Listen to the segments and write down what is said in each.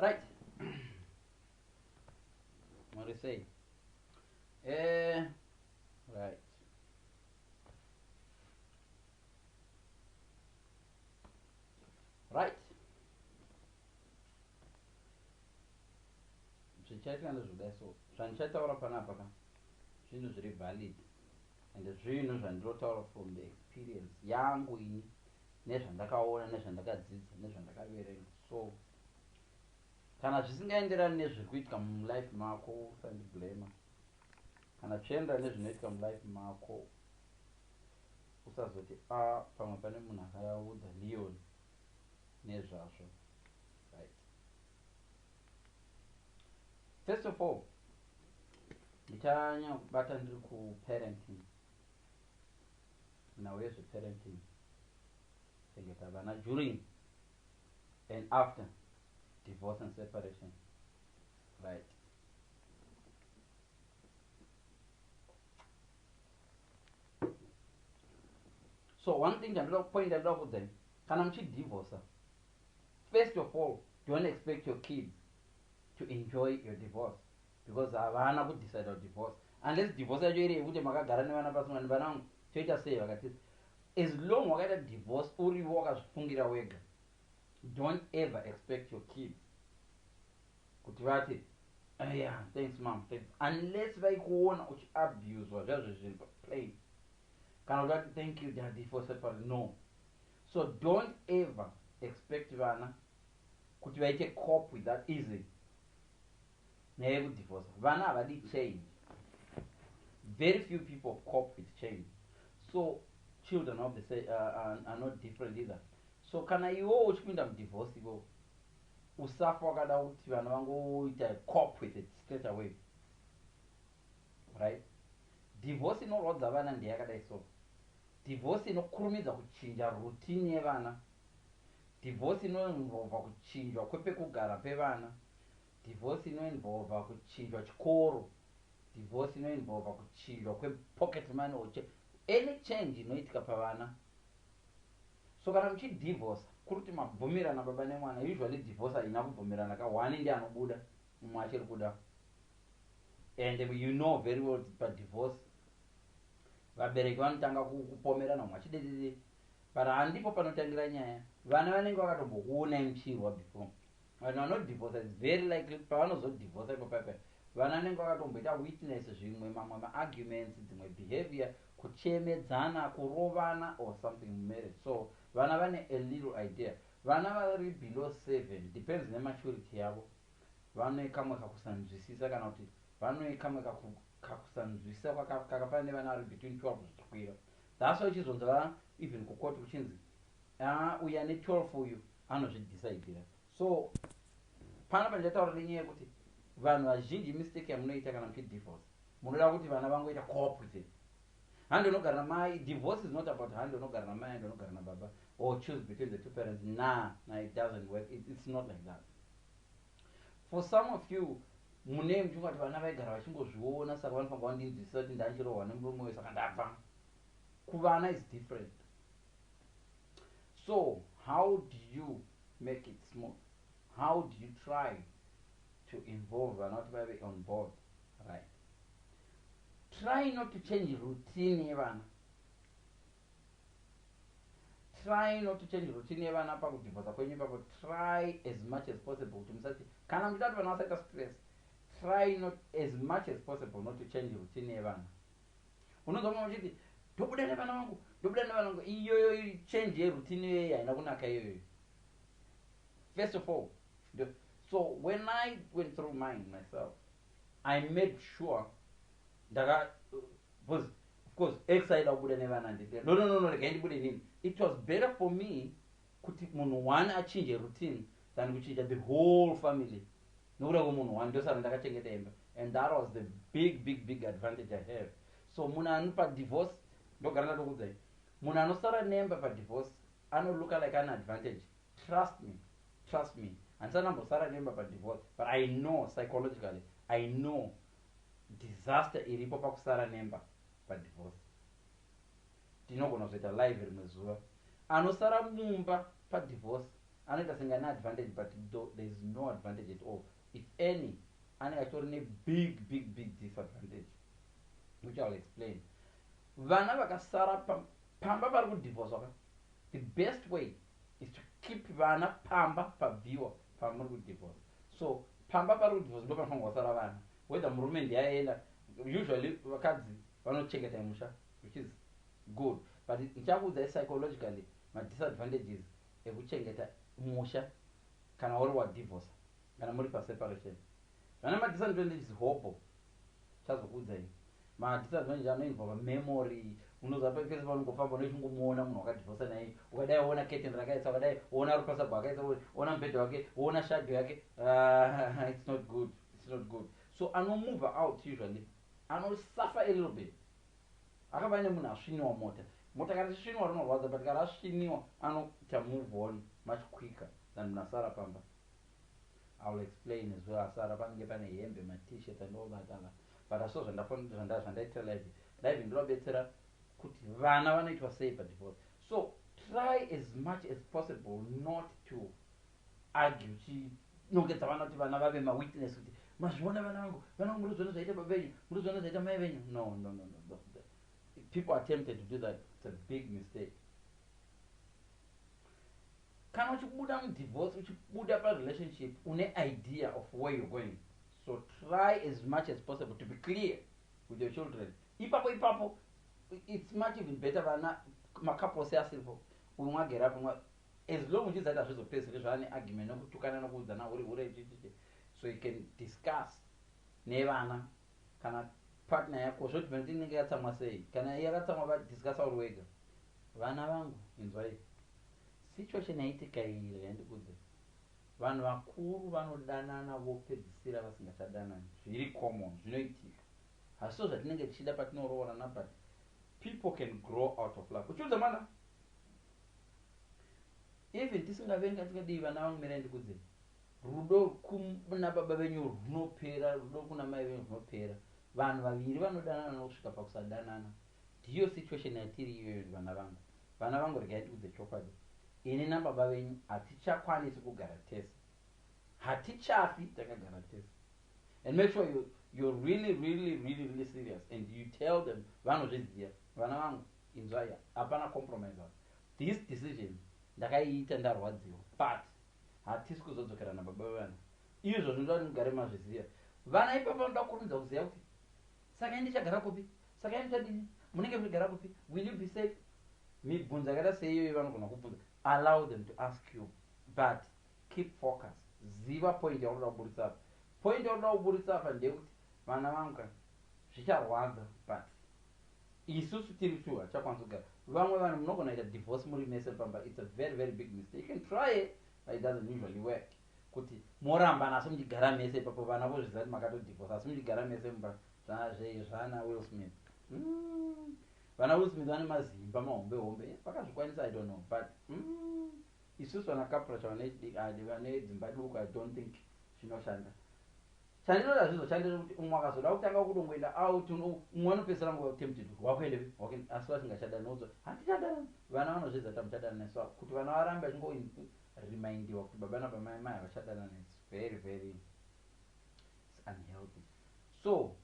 Right, muri sei? Right, right. Zvichaitika ndezvodai. So zvandichataura panapa ka, zvinhu zviri valid and zvinhu zvandinotaura from the experience yangu ini, nezvandakaona, nezvandakadzidza, nezvandakaverenga. So kana zvisingaenderani nezviri kuitika mulife mako, usandiblema. Kana zvichienderana nezvinoitika mulife mako, usazoti a pamwe pane munhu akaudza Leon nezvazvo. Right, first of all, ndichanyanya kubata ndiri kuparenting, nhau yezveparenting, kuchengeta vana during and after divorce and separation. Right, so one thing chandoda kupointa, ndoda kuudzai, kana muchidivorca, first of all, don't expect your kids to enjoy your divorce, because havana kudecide kudivorce, unless divorce yacho iri yekuti makagara nevana pasi, vana vangu, toita sei? Vakati as long wakaita divorce uriwo wakazvifungira wega, don't ever expect your kids kuti vati, "Yeah, thanks mom, thanks," unless vaikuona uchiabuswa zvazvo zviri plain, kana kuti vati, "Thank you, daddy, for separate." No. So don't ever expect vana kuti vaite cope with that easy. Nyaya yekudivorca, vana havadi change. Very few people cope with change, so children obviously are not different either. So kana iwowo uchipinda mudivorce, iwowo usafa wakada kuti vana vangoita cope with it straight away. Right, divorce inorwadza vana ndeyakadai. So divorce inokurumidza kuchinja routine yevana, divorce inoinvolva kuchinjwa kwepekugara pevana, divorce inoinvolva kuchinjwa chikoro, divorce inoinvolva kuchinjwa kwepocket money or any change inoitika pavana. So kana muchidivorce, kuri kuti mabvumirana baba nemwana. Usually divorce haina kubvumirana ka, one ndi anobuda, mumwe achiri kuda. And you know very well kuti padivorce vabereki vanotanga kupomerana, mumwe achidedede, but handipo panotangira nyaya. Vana vanenge vakatombokuonai muchirwa before. Vanhu vanodivorca, it's very likely pavanozodivorca ipo paipa, vana vanenge vakatomboita witness zvimwe, mamwe maarguments, dzimwe behavior, kuchemedzana, kurovana or something mumarriage. So vana vane a little idea. Vana vari below 7, depends nematurity yavo, vane kamwe kakusanzwisisa, kana kuti vane kamwe kakusanzwisisa kakafanana nevana vari between 12 zvichikwira. That's why uchizonzwa even kukoti kuchinzi, "Ah, uyu ane 12 uyu anozvidhisaidhira." So pana pandichataura nenyaya yekuti vanhu vazhinji, mistake yamunoita kana muchidivorce, munoda kuti vana vangoita cope with it. Handi unogara namai. Divorce is not about handi unogara namai, handi unogara nababa, or choose between the two parents. Nah, it doesn't work. It's not like that. For some of you mune muchingati vana vaigara vachingozviona, saka vanofanira vandinzwisisa kuti ndanchirohwa nemurume uyu, saka ndabva. Kuvana is different. So how do you make it smooth? How do you try to involve vana kuti vave on board? Right, try not to change routine yevana. Try not to change routine yevana pakudivhosa kwenyu ipapo. Try as much as possible kuti musati, kana muchida kuti vana vasaita stress, try not as much as possible not to change routine yevana. Unonzwa mama uchiti, "Ndobuda nevana vangu, ndobuda nevana vangu." Iyoyo change yeroutine iyoyo haina kunaka iyoyo, first of all. So when I went through mine myself, I made sure ndaka, because of course ex aida kubuda nevana, nditi, "No, no, no, no, regai ndibude inini." It was better for me kuti munhu one achinje routine than kuchinja the whole family nokuda kwemunhu one. Ndosaka ndakachengeta imba, and that was the big, big, big advantage I have. So munhu anopa divorce, ndogara ndatokudzai, munhu anosara nemba padivorce anolooka like an advantage. Trust me, trust me. Handisati ndambosara nemba padivorce, but I know psychologically, I know disaster iripo pakusara nemba padivorce. Tinogona kuzoita live rimwe zuva. Anosara mumba padivorce Anoita senge ane advantage, but there is no advantage at all. If any, anenge achitori nebig, big, big disadvantage, which I will explain. Vana vakasara pamba pari kudhivhoswa ka, the best way is to keep vana pamba pabviwa pamuri kudhivhosa. So pamba pari kudhivhosa ndo panofanirwa kusara vana, whether murume ndiaenda. Usually vakadzi vanochengeta musha, which is good, but ndichakuudzai psychologically madisadvantages ekuchengeta musha kana uri wadhivhosa, kana muri paseparation. Vane madisadvantages hopo, chazokuudzai madisadvantage anoinvolva memory. Unoziva, pese paunongofamba unoichingomuona munhu wakadhivhosa naye. Ukadai woona curtain rakaisa, ukadai woona rupasabho akaisa, woona mubhedha wake, woona shadow yake. It's not good, it's not good. So anomove out usually anosuffer a little bit. Akava nemunhu asviniwa mota. Mota kana richisviniwa rinorwadza, but kana asviniwa anoita move on much quicker than munhu asara pamba. I will explain as well. Asara panenge pane hembe, maT-shirts andobata, but aso zvandaitira live live ndinobetsera kuti vana vanoitwa sei padivorce. So try as much as possible not to argue uchinongedza vana kuti vana vave mawitness, kuti mazviona vana vangu, vana vangu, murikuzviona zvaita baba venyu, murikuzviona zvaita mai venyu. No, no, no, no. People are tempted to do that. It's a big mistake. Kana uchibuda mudivorce, uchibuda parelationship, une idea of where you're going. So try as much as possible to be clear with your children ipapo ipapo. It's much even better vana macouples asiripo, umwe agere apo, as long uchiziva kuti hazvizopedzisiri zvava neargument nokutukana nokuudzana uri hure chichichi. So you can discuss nevana. Kana partner yako zvodepend inenge yatsamwa sei. Kana yakatsamwa, vadiscussa uri wega. Vana vangu, inzwai situation yaitika iyi, regai ndikudze. Vanhu vakuru vanodanana vopedzisira vasingachadanani. Zviri common, zvinoitika. Hasiso zvatinenge tichida patinoroorana, but people can grow out of love. Uchiudza mwana, even tisingavenga, tingadii, vana vangu, mirai ndikudzei. Rudo kuna baba venyu runopera, rudo kuna mai venyu runopera. Vanhu vaviri vanodanana nokusvika pakusadanana. Ndiyo situation yatiri iyoyo. Vana vangu, vana vangu, regai ndikudze chokwadi. Ini nababa venyu hatichakwanisi kugara tese, hatichafi takagara tese. And make sure you're really, really, really, really serious and you tell them. Vanozviziva. Vana vangu, inzwai, hapana compromise apa. This decision ndakaiita ndarwadziwa, but hatisi kuzodzokera nababa vevana. Izvo zvinoda kuti mugare mazviziva. Vana ipapo vanoda kukurumidza kuziva kuti saka indichagara kupi, saka indichadini, munenge muchigara kupi, will you be safe? Mibvunzo yakaita seiyoyo vanogona kubvunza. Allow them to ask you, but keep focus. Ziva point yaunoda kuburitsa apa. Point yaunoda kuburitsa apa ndeyekuti, vana vangu, kana zvicharwadza, but isusu tiri two hatichakwanisi kugara. Vamwe vanhu munogona kuita divorce muri mese pamba. It's a very, very big mistake. You can try it, but it doesn't usually work, kuti moramba asi muchigara mese ipapo. Vana vozviziva kuti makatodivorce asi muchigara mese mumba. Zvana Will Smith. Vana Will Smith vane mazimba mahombe hombe, vakazvikwanisa. I don't know, but isusu vana Capracha vane dzimba duku, I don't think zvinoshanda. Chandinoda zvizoshandira kuti umwe akazoda kutanga kudongoenda out, umwe anopedzisira nguva tempted, wakuendepi, asi vasingachadani udzo, hatichadani. Vana vanozvidza kuti hamuchadani nesu. Kuti vana varambe vachingorimindiwa kuti baba nabamai mai havachadana, it's very, very, it's unhealthy. So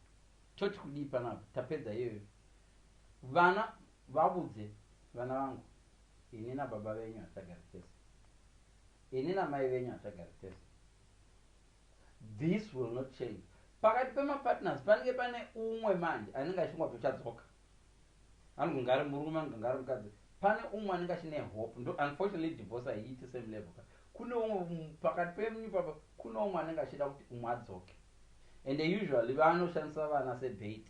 toti kudii panapa? Tapedza iyoyo. Vana vabudze, vana vangu, ini nababa venyu hatichagari tese, ini namai venyu hatichagari tese. This will not change. Pakati pemapartners panenge pane umwe manje anenge achingwa kuti uchadzoka. Anoganga ari murume, anoganga ari mukadzi. Pane umwe anenge achine hope. Ndo unfortunately divorce haiiti same level. Kune umwe pakati penyu papa, kune umwe anenge achida kuti umwe adzoke, and usually vanoshandisa vana sebait.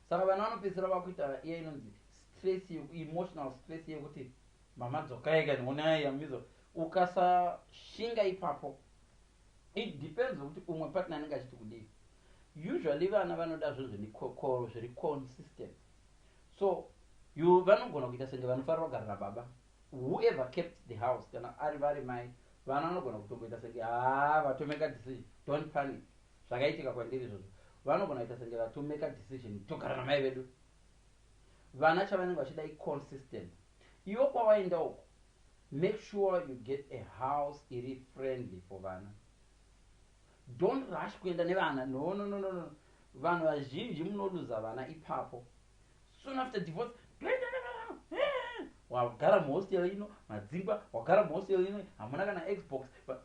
Saka vana vanopedzisira vakuita iya inonzi stress, emotional stress yekuti mama dzokai kani, onai amizo. Ukasashinga ipapo, it depends kuti umwe partner anenge achiti kudii. Usually vana vanoda zvinhu zviri consistent. So you vanogona kuita senge vanofarira kugara nababa, whoever kept the house. Kana ari vari mai, vana vanogona kutomboita senge haa, vatomeka decision. Don't panic, zvakaitika kwandiri izvozvo. Vanogona kuita senge vatomeka decision, togara namai vedu. Vana chavanenge vachida iconsistent. Iwe kwawaenda uko, Make sure you get a house iri friendly for vana. Don't rush kuenda nevana. No, no, no, no, no. Vanhu vazhinji munoluza vana ipapo. Soon after divorce, toenda nevana. Wagara muhostel ino, madzingwa, wagara muhostel ino, hamuna kana Xbox. But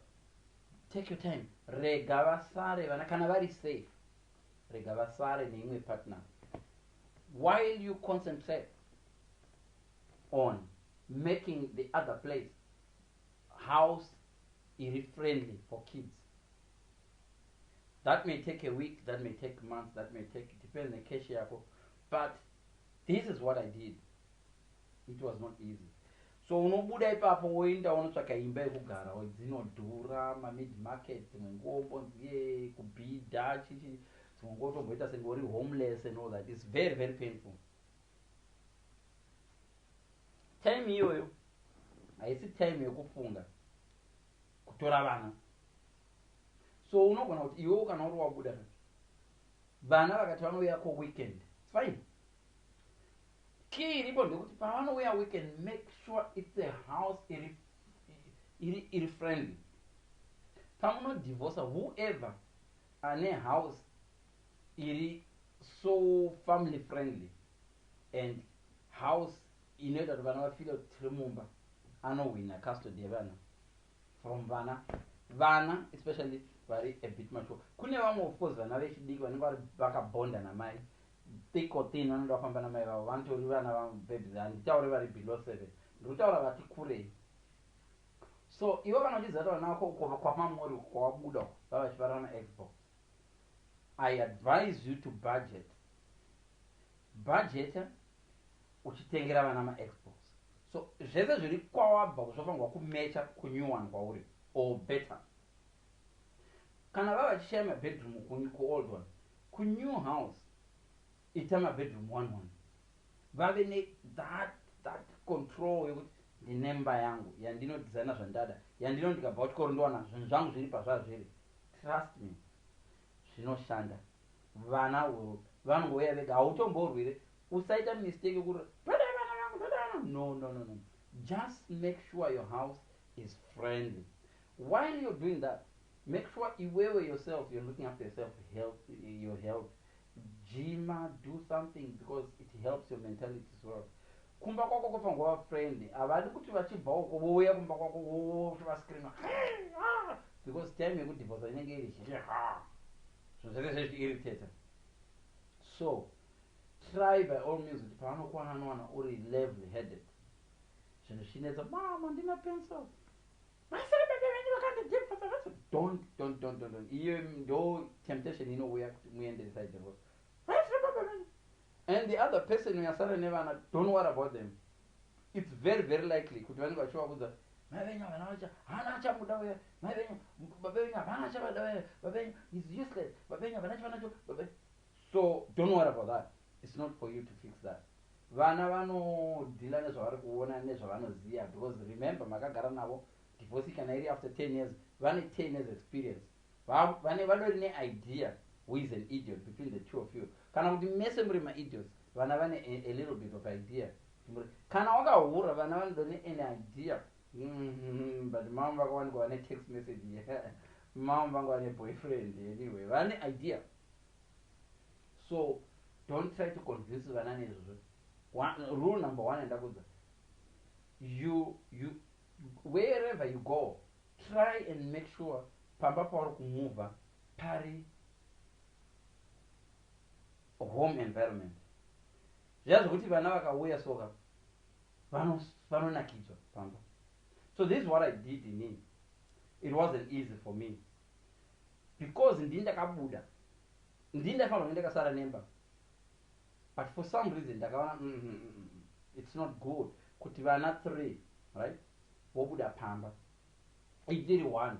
take your time. Rega vasare vana kana vari safe. Rega vasare neimwe partner. While you concentrate on making the other place house iri friendly for kids. That may take a week, that may take months, that may take, depends on the cash yako. But this is what I did. It was not easy. So unobuda ipapo, woenda unotsvaka imba yekugara, dzinodhura, mamid market, dzimwe nguva nziye kubhidha chichi, dzimwe nguva utomboita senge uri homeless and all that. It's very, very painful. Time iyoyo haisi time yekufunga kutora vana. So unogona kuti iwewo kana uri wabuda, vana vakati vanouya kuweekend, it's fine. Key iripo ndekuti pavanouya weekend, make sure it's a house iri friendly. Pamunodivorca, whoever ane house iri so family friendly and house inoita kuti vana vafeel kuti tiri mumba, anohwina custody yevana from vana, especially vari a bit mature. Kune vamwe, of course, vana vechidiki vanenge vari vakabonda namai, thick or thin, vanoda kufamba namai vavo, vanotori vana vababies. Handitauri vari below 7, ndiri kutaura vati kurei. So ivo kana uchiziva kuti vana vako kwamamuri kwawabuda vava vachivara maXbox, I advise you to budget, budgeta uchitengera vana maXbox. So zvese zviri kwawabva zvofanirwa kumatcha kunew one kwauri or better. Kana vava vachishaya mabedroom kuold one, kunew house ita mabedroom one one, vave nethat that control yekuti ndinemba yangu yandinodhizaina zvandada, yandino ndikabva kuchikoro ndowana zvinhu zvangu zviri pazvazviri. Trust me, zvinoshanda. Vana vanongouya vega, hautomborwire. Usaita mistake yekuti toda vana vangu, toda vana. No, no, no, no. Just make sure your house is friendly. While you're doing that, make sure iwewe yourself, you're looking after yourself, health, your health. Jima, do something, because it helps your mentality as well. Kumba kwako kufanirwa kuva friendly. Havadi kuti vachibva uko vouya kumba kwako voscreama, because time yekudivorca inenge iri zvinhu zvese zvezviirritata. So try by all means kuti pavanokwana uri level headed. Zvinhu zvichinetsa, "Mama, ndina pencil, vasiri baba venyu vakandidivorca." Don't, don't, don't, don't, don't. Iyo ndo temptation inouya kuti muende side ro vasiri baba venyu. And the other person uyasara nevana, don't worry about them. It's very, very likely kuti vanenge vachivaudza, "Mai venyu havana vacha, hana achamuda uya mai venyu, baba venyu havana achavada uya, baba venyu is useless, baba venyu havana chavanacho." So don't worry about that. It's not for you to fix that. Vana vanodeala nezvavari kuona nezvavanoziva, because remember, makagara navo. Divorce kana iri after 10 years, vane 10 years experience. Vane vadori neidea who is an idiot between the two of you, kana kuti mese muri maidiots. Vana vane a little bit of idea. Kana wakahura, vana vanodori nean idea, but mama vakawanikwa vane text message, mama vanga vane boyfriend. Anyway, vane idea. So don't try to convince vana neizvozvo. Rule number one yandakudza, you wherever you go, try and make sure pamba pauri kumuvha pari home environment, zviya zvokuti vana vakauya soka vanonakidzwa pamba. So this is what I did inini. It wasn't easy for me because ndini ndakabuda, ndini ndaifanira kunge ndakasara nemba, but for some reason ndakaona it's not good kuti vana three, right, vobuda pamba itiri one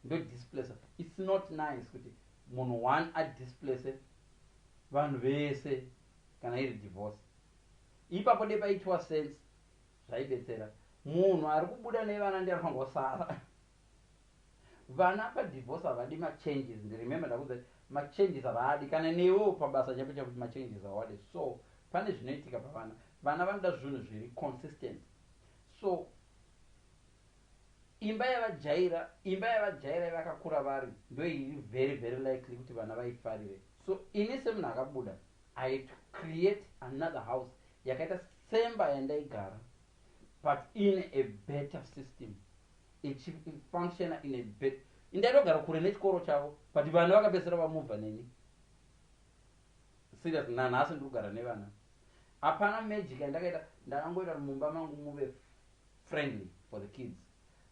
ndodisplace. It's not nice kuti munhu one adisplace vanhu vese kana iri divorce. Ipapo de paitwa sense, zvaibetsera. Munhu ari kubuda nevana ndi anofanirwa kusara. Vana padivorce havadi machanges. Ndiremember ndakudza, machanges havadi. Kana newewo pabasa chaipo chakuti machanges havadi. So pane zvinoitika pavana. Vana vanoda zvinhu zviri consistent. So Imba yavajaira, imba yavajaira vakakura vari, ndoiri very very likely kuti vana vaifarire. So ini semunhu akabuda, I had to create another house yakaita semba yandaigara, but in a better system, ichifunctiona in a bet. Indaitogara kure nechikoro chavo, but vana vakapedzisira vamuvha neni. Serious, nanhasi ndiri kugara nevana. Hapana magic yandakaita. Ndakangoita kuti mumba mangu muve friendly for the kids.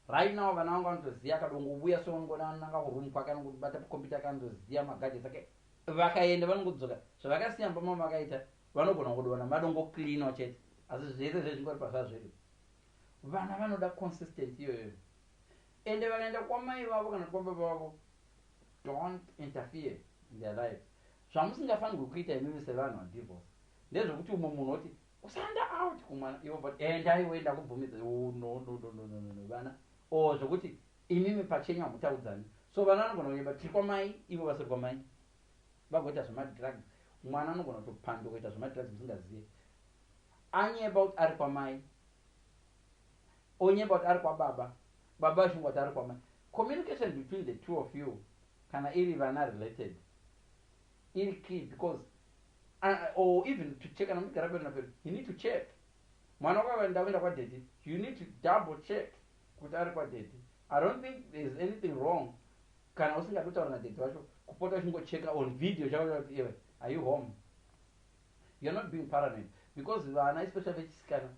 Right now vana vangu vanotoziva, akadongovuya songonanga kuroom kwake, anongobata computer, akanotoziva magadgets ake. Vakaenda, vanongodzoka zvavakasiya mumba mavo vakaita. Vanogona kungodona madongocleanwa chete, asi zvese zvezvingori pazvazviri. Vana vanoda consistent iyoyo. Ende vakaenda kwamai vavo kana kwababa vavo, don't interfere in their lives. Zvamusingafanirwi kuita imimi sevanhu vadivorce ndezvekuti umwe munhu oti usanda out kumwana, ivo but endai woenda kubvumidza. Oh, no, no, no, no, no, no. Vana o zvokuti imimi pachenyu hamutaudzani, so vana vanogona kunyeba tiri kwamai, ivo vasiri kwamai, vagoita zvemadrugs. Mwana anogona kutopanduka kuita zvemadrugs musingazivi. Anyeba kuti ari kwamai, onyeba kuti ari kwababa, baba vachingwa kuti ari kwamai. Communication between the two of you, kana iri vana related, iri key, because or even to check, kana muchigara pedo napedo, you need to check. Mwana wako ndakuenda kwadaddy, you need to double check kuti ari kwadaddy. I don't think there is anything wrong kana usingadi kutaura nadaddy vacho, kupota uchingocheka on video chako kuti iwe, are you home? You're not being paranoid, because vana, especially vechisikana,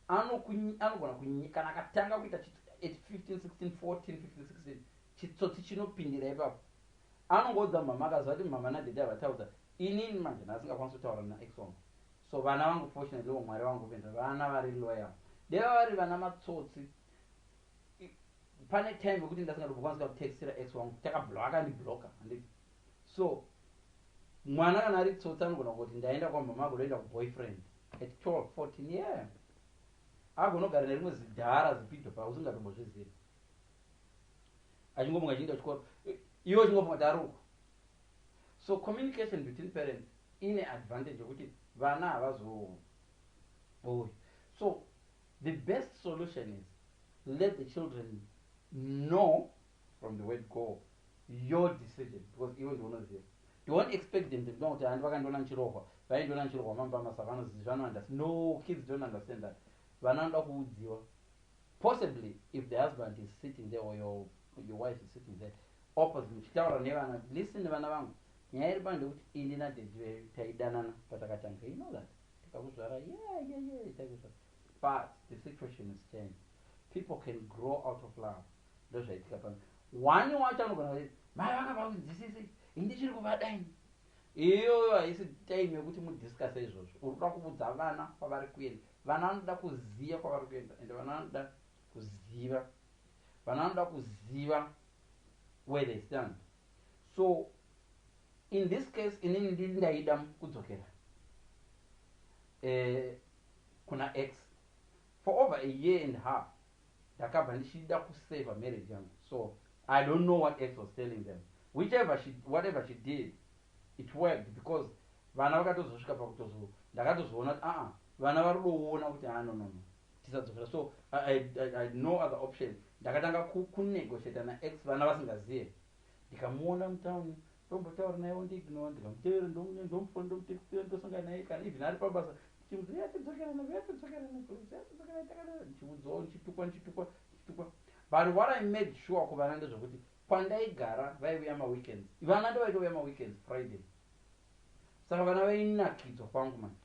anogona, kana akatanga kuita at 15, 16, 14, 15, 16, chitsotsi chinopindira ipapo. Anongoudza mama, akaziva kuti mama nadaddy havataudza. Inini manje ndasingakwanisi kutaura naex wangu, so vana vangu, fortunately, Mwari vangu kupinda, vana vari loyal. Deva vari vana matsotsi. Pane time yekuti ndasingatobokwanisa kutextira ex wangu, akandibloka, handiti? So mwana kana ari tsotsi anogona kuti ndaenda kwamama, agodoenda kuboyfriend at 12, 14, yeah, agonogara nerimwe zidhara zipidho pa usingatombozvizivi, achingofunga achienda kuchikoro, iwe uchingofunga kuti ari uko. So communication between parents ine advantage yekuti vana havazooi. So the best solution is let the children know from the word go your decision, because iwe ndiunoziva. Don't expect them to know kuti handi vakandiona nchirohwa, vaindiona nchirohwa mamba masa, vanoziva. No, kids don't understand that. Vana vanoda kuudziwa. Possibly if the husband is sitting there or your wife is sitting there opposite, muchitaura nevana, "Listen, vana vangu, nyaya iri pano ndekuti ini nadaddy vedu taidanana patakatanga. You know that tikakuzvara, yeah, takuzvara, but the situation has changed. People can grow out of love. Ndozvaitika pano." One wacho anogona kuti mai vanga vakunzwisisi, indichiri kuvadaini. Iyoyo haisi time yekuti mudiscusse izvozvo. Uri kuda kuudza vana kwavari kuenda. Vana vanoda kuziva kwavari kuenda, ende vana vanoda kuziva, vana vanoda kuziva where they stand. So in this case, inini ndiri ndaida kudzokera kuna ex for over a year and a half. Ndakabva ndichida kusave marriage yangu. So I don't know what ex was telling them. Whichever she, whatever she did, it worked, because vana vakatozosvika pakutozo ndakatozoona kuti aa, vana vari kudoona kuti ah, no, no, no, tisadzokera. So I had no other option. Ndakatanga kunegotiata naex vana vasingazive. Ndikamuona mutauni, ndombotaura naye, ondiignore. Ndikamutevera, ndomufona, ndomutextira, ndosangana naye, kana even ari pabasa, ndichimuti yatidzokerana, yatidzokerana, please, yatidzokerana, takadaro, ndichiudzawo, ndichitukwa, ndichitukwa, ndichitukwa. But what I made sure kuvana ndezvekuti kwandaigara vaiuya maweekends. Vana ndo vaitouya maweekends, Friday. Saka vana vainakidzwa kwangu. Manje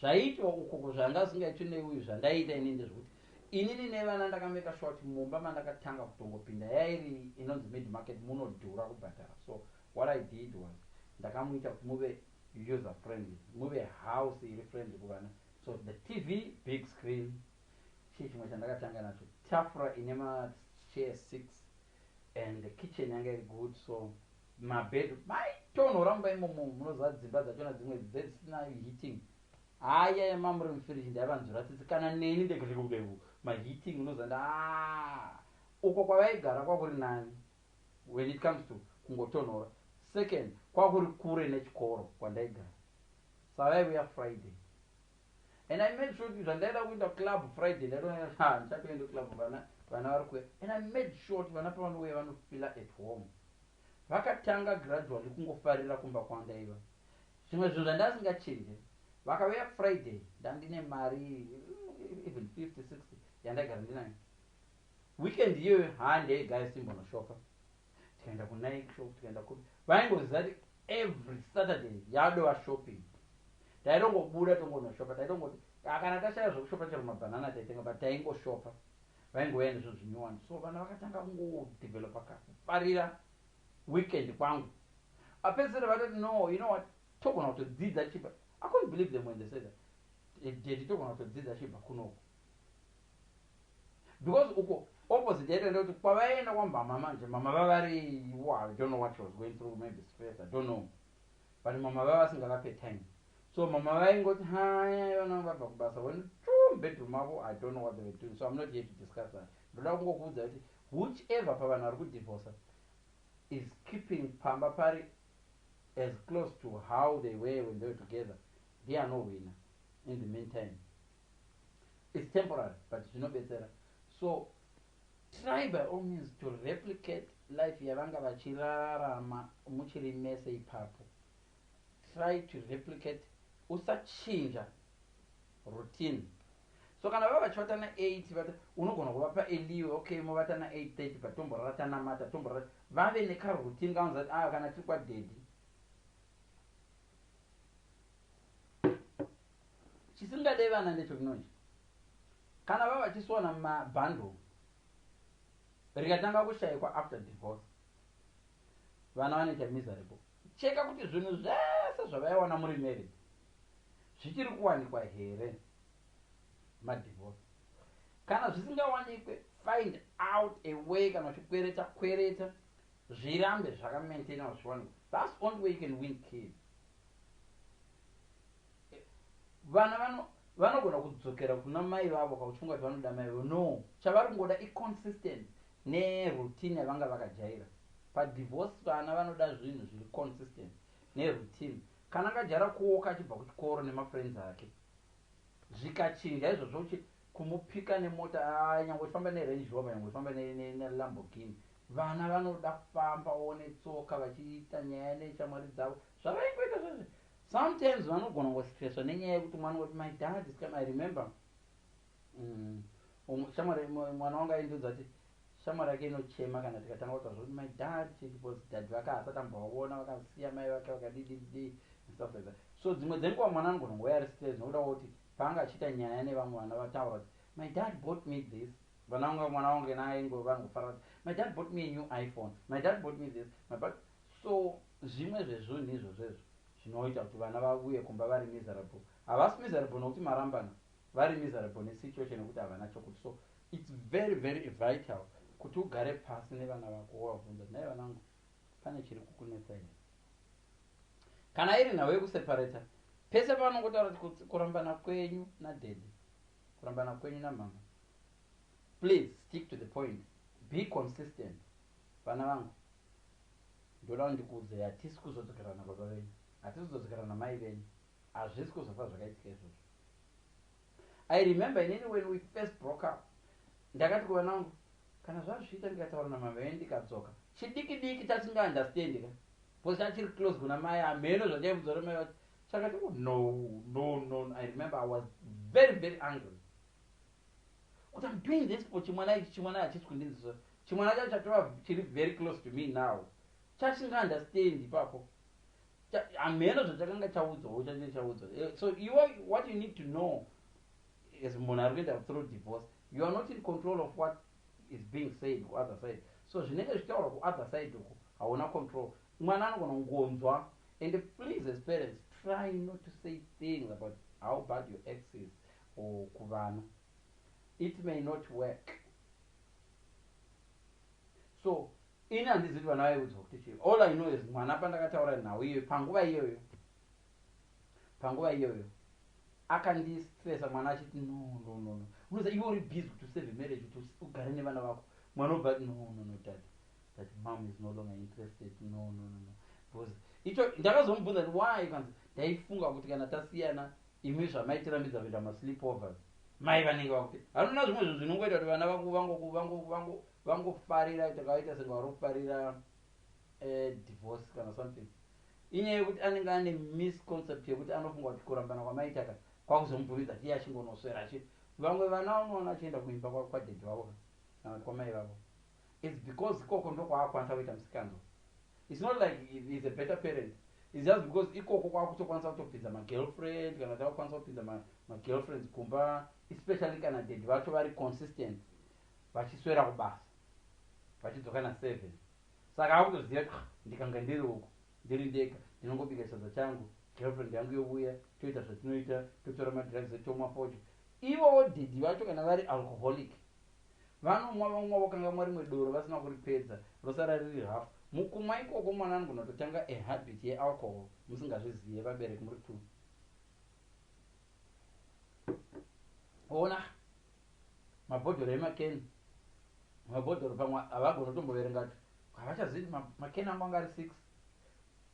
zvaiitwa ukoko zvanga zvingaitwi neuyu. Zvandaiita inini ndezvekuti inini nevana ndakameka sure kuti mumba mandakatanga kutongopinda yairi inonzi mid market, munodhura kubhadhara. So what I did was ndakamuita kuti muve user friendly, muve house iri friendly kuvana. So the TV, big screen, chii chimwe chandakatanga nacho, tafura ine machair six, and the kitchen yanga iri good. So mabed maitonhora mumba imomo. Munoziva dzimba dzachona dzimwe dzisina heating, haya mamuri mufiriji, ndaivanzwira tsitsi. Kana neni ndekudai maheating, unoziva nda ah, uko kwavaigara kwakuri nani when it comes to kungotonhora. Second, kwakuri kure nechikoro kwandaigara, saka vaiuya Friday, and I made sure kuti zvandaida kuenda club Friday, ndaitoona ndichatoenda club vana. Vana vari kuuya, and I made sure kuti vana pavanouya vanofeela at home. Vakatanga gradually kungofarira kumba kwandaiva. Zvimwe zvinhu zvandasingachinje, vakauya Friday, ndandine mari, even 50 60 yandaigara ndinayo. Weekend iyoyo, handei guys, timbonoshopa. Tikaenda kuNike shop, tikaenda kupi. Vaingoziva kuti every Saturday yadova shopping. Taitongobuda, tongonoshopa. Taitongoti kana tashaya zvokushopa, chero mabhanana taitenga, but taingoshopa. Vaingouya nezvinhu zvinyowani. So vana vakatanga kungodevelopa kakufarira weekend kwangu. Apedzisira vatoti, "No, you know what, togona kutodzidza chibva." I couldn't believe them when they said that, "Daddy, togona kutodzidza chibva kunoku," because uko opposite yaita ndekuti kwavaenda kwamama manje, mama vavari, wow, I don't know what she was going through, maybe stress, I don't know, but mama vava vasingavape time. So mama vaingoti, "Haya, vana vabva kubasa," bedroom mavo. I don't know what they were doing, so I'm not here to discuss that. Ndoda kungokuudza kuti whichever pavanhu vari kudivorca is keeping pamba pari as close to how they were when they were together, ndiye anowina. In the meantime, it's temporary, but zvinobetsera. So try by all means to replicate life yavanga vachirarama muchiri mese ipapo. Try to replicate, usachinja routine. So kana vava vachivata na8, vata, unogona kuvapa eliwe, okay, movata na8:30, but tomborara tanamata, tomborara, vave nekaroutine kaunza kuti, ah, kana tiri kwadaddy. Chisingade vana ndechokunonji kana vava vachisiwana mabundle, rikatanga kushayikwa after divorce, vana vanoita miserable. Cheka kuti zvinhu zvese zvavaiwana muri married zvichiri kuwanikwa here madivorce. Kana zvisingawanikwe, find out a way. Kana uchikwereta, kwereta, zvirambe zvakamaintainwa, zvichiwanikwa. That's only way you can win kids. Vana vanogona kudzokera kuna mai vavo kauchifunga kuti vanoda mai vavo. No, chavari kungoda iconsistent neroutine yavanga vakajaira. Padivorce vana vanoda zvinhu zviri consistent neroutine. Kana akajaira kuoka achibva kuchikoro nemafriends ake, zvikachinja izvozvo, uchi kumupika nemota, nyange uchifamba neRange Rover, nyange uchifamba neLamborghini, vana vanoda kufambawo netsoka, vachiita nyaya neshamwari dzavo zvavaingoita zvezve. Sometimes vanogona kungostreswa nenyaya yekuti mwana kuti, "My dad is come." I remember shamwari, mwana wangu aindiudza kuti shamwari yake inochema kana tikatanga kutaura zvokuti my dad, because dad vake haasati ambovaona, vakasiya mai vake, vakadididi and stuff like that. So dzimwe dzenguva mwana anogona kungoya ari stress nokuda kuti paanga achiita nyaya nevamwe vana, vataura kuti, "My dad bought me this." Vana vangu, mwana wangu naingo vanongofara kuti, "My dad bought me a new iPhone, my dad bought me this, my dad." So zvimwe zvezvinhu izvozvo zvinoita kuti vana vauye kumba vari miserable. Havasi miserable nokuti marambana, vari miserable nesituation yekuti havana chokuti. So it's very, very vital kuti ugare pasi nevana vako, wavabvunza, "Nai vanangu, pane chiri kukunetsa here?" Kana iri nhau yekuseparata, pese pavanongotaura kuti kurambana kwenyu nadaddy, kurambana kwenyu namama, please stick to the point, be consistent. "Vana vangu, ndoda ndikuudzei, hatisi kuzodzokerana baba venyu, hatisi kuzodzokerana namai venyu, hazvisi kuzofa zvakaitika izvozvo." I remember inini when we first broke up, ndakati kuvana vangu, kana zvazviita ndikataura namama venyu ndikadzoka, chidiki diki chasingaunderstandi ka, because chachiri close kuna mai, hameno zvachaibudzwa namai vacho, chakati, "Oh, no, no, no." I remember I was very, very angry kuti I'm doing this for chimwana ichi, chimwana hachisi kundinzisa, chimwana chacho chatova chiri very close to me now, chasingaunderstand ipapo. Hameno zvachakanga chaudzwawo, chacho chaudzwa. So you, what you need to know as munhu ari kuenda through divorce, you are not in control of what is being said kuother side. So zvinenge zvichitaurwa kuother side uko hauna control. Mwana anogona kungonzwa. And please, as parents, try not to say things about how bad your ex is or kuvana. It may not work. So ini handizivi kuti vana vaiudzwa kuti chii. All I know is mwana pandakataura nhau iyoyo, panguva iyoyo akandistressa mwana achiti, "No, no, no, no." Unoza iwe uri busy kuti usave marriage, kuti ugare nevana vako. Mwana obva, "No, no, no, dad, that mom is no longer interested. No, no, no, no." Because icho ndakazomubvunza kuti why, kanzi, "Ndaifunga kuti kana tasiyana, imi zvamaitirambidza kuita masleepovers." Mai vanenge vakuti hanona zvimwe zvinhu zvinongoita kuti vana vangofarira, takaita senge vari kufarira divorce kana something. Inyaya yekuti anenge ane misconcept yekuti anofunga kuti kurambana kwamaitaka kwakuzomubvumidza tiye achingonoswera achi. Vamwe vana unoona achienda kuimba kwadaddy vavo kana kuti kwamai vavo. It's because ikoko ndokwaakwanisa kuita musikanzwa. It's not like he's a better parent. It's just because ikoko kwakutokwanisa kutopinza magirlfriend, kana takukwanisa kupinza magirlfriends kumba, especially kana daddy vacho vari consistent, vachiswera kubasa, vachidzoka na7. Saka akutoziva kuti, "Ah, ndikanga ndiri uku, ndiri ndega, ndinongobika sadza changu, girlfriend yangu youya, toita zvatinoita, totora madrugs, tomwa fodya." Ivowo daddy vacho kana vari alcoholic, vanomwa, vamwa, vokangamwa rimwe doro vasina kuripedza, rosara riri hafu. Mukumwa ikoko mwana anogona kutotanga ahabit yealcohol musingazvizive vabereki muri two. Ona mabhodhoro emakeni, mabhodhoro pamwe havagoni kutomboverenga kuti havachazivi makeni angu anga ari 6,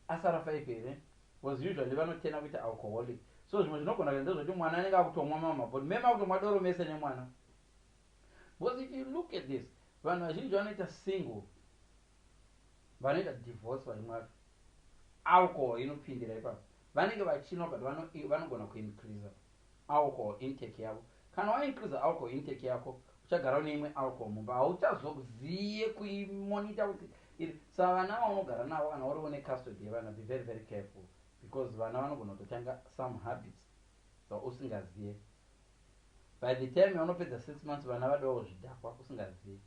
asara 5 here, because usually vanotena kuita alcoholic. So zvimwe zvinogona kuenda ndezvekuti mwana anenge akutomwa mamwe mabhodhoro, meme akutomwa doro mese nemwana. Because if you look at this, vanhu vazhinji vanoita single, vanoita divorce, vamwe vacho alcohol inopindira ipapo. Vanenge vachinwa, but vanogona kuincreasa alcohol intake yavo. Kana waincreasa alcohol intake yako, uchagara une imwe alcohol mumba, hauchazoziye kuimonita kuti. Saka vana vaunogara navo, kana uri une custody yevana, be very, very careful, because vana vanogona kutotanga some habits dzausingaziye. By the time yaunopedza 6 months, vana vadawo zvidhakwa usingazivi,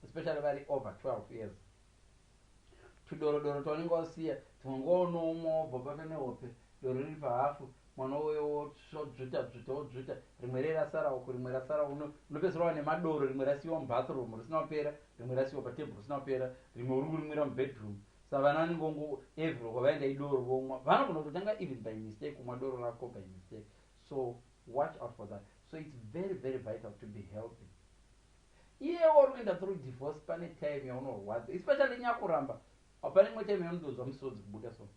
especially vari over 12 years. Tudorodoro twaunenge wasiya, dzimwe nguva unomwa, wobva bata nehope, doro riri pahafu, mwana uyo wodzvuta dzvuta, wodzvuta rimwe rerasara uku, rimwe rasara. Unopedzisira wa nemadoro, rimwe rasiyiwa mubathroom risina kupera, rimwe rasiyiwa patebhuru risina kupera, rimwe uri kurimwira mubedroom. Saka vana vanenge every kwavaenda idoro vomwa. Vanogona kutotanga even by mistake kumwa doro rako by mistake. So watch out for that. So it's very, very vital to be healthy. Iyewo uri kuenda through divorce, pane time yaunorwadza, especially nyakuramba. Pane imwe time yaunotozwa misodzi kubuda, so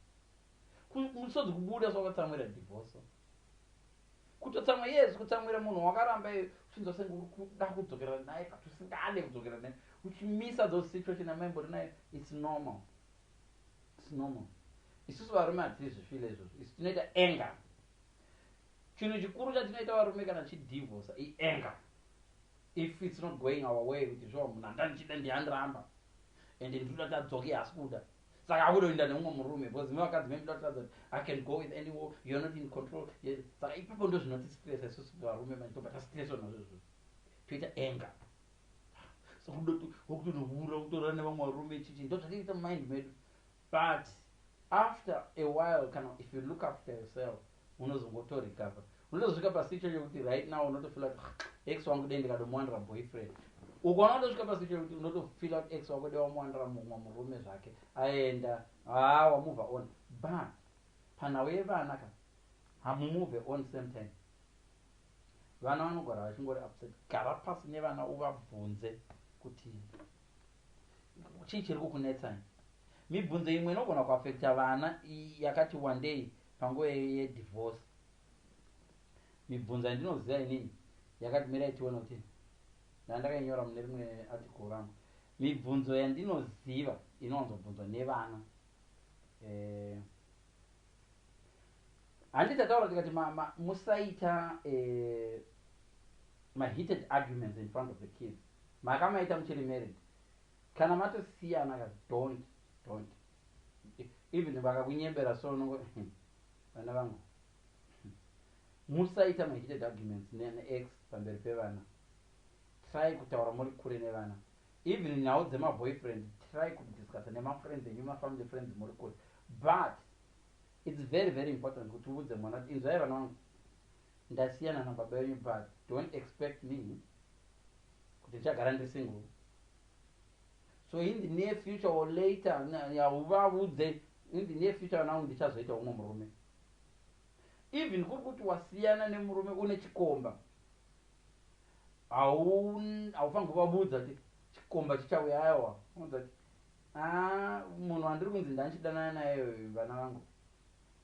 musodzi kubuda, so wakatsamwira divorce, kutotsamwa, yes, kutsamwira munhu wakaramba, uchinzwa senge uri kuda kudzokera naye but usingade kudzokera naye, uchimisa those situation amaimbori nayo. It's normal, it's normal. Isusu varume hatizvifile izvozvo. Isu tinoita anger. Chinhu chikuru chatinoita varume kana tichidivhosa ianger. If it's not going our way, kuti zvo munhu andandichida ndiandiramba and ndinoda tadzoke, asi kuda, saka akutoenda nemumwe murume, because ime vakadzi memuda kutaridza kuti I can go with anyone, you are not in control. Saka ipapo ndo zvinotistressa isusu varume manje. Tobva tastresswa nazvo izvozvo, toita anger, wakutonohura, kutorara nevamwe varume, chichi, ndo zvatinoita mumind medu. But after a while, kana if you look after yourself, unozongotorecover. Unotosvika pasituation yekuti right now unotofeela kuti, ah, ex wangu dei ndikadomuwanira boyfriend. Ukaona utosvika pasituation yekuti unotofeela kuti ex wako dei wamuwanira mumwe murume zvake, aenda, ha, wamove on. But panhau yevana ka, hamumove on same time. Vana vanogara vachingori upset. Gara pasi nevana, uvabvunze kuti chii chiri kukunetsai. Mibvunzo imwe inogona kuafecta vana yakati one day panguva yedivorce. Mibvunzo yandinoziva inini yakati, mirai tione kuti ndandakainyora mune rimwe article rangu. Mibvunzo yandinoziva inowanzobvunzwa nevana, handiti tataura tikati musaita maheated arguments in front of the kids. Makamaita muchiri married. Kana matosiyana ka, don't even vakakunyembera. So unongo, vana vangu, musaita maheated arguments neex pamberi pevana. Try kutaura muri kure nevana. Even nhau dzemaboyfriend, try kudiscussa nemafriends enyu, mafamily friends, muri kure. But it's very, very important kuti uudze mwana kuti, inzwai vana vangu, ndasiyana nababa venyu, but don't expect me kuti ndichagara ndiri single. So in the near future or later, uvaudze, in the near future, vana vangu, ndichazoita umwe murume. Even kuri kuti wasiyana nemurume, une chikomba, haufaniri kuvabudza kuti chikomba chichauya. Aiwa, unodza kuti, a, munhu wandiri kunzi ndandichidanana naye, vana vangu,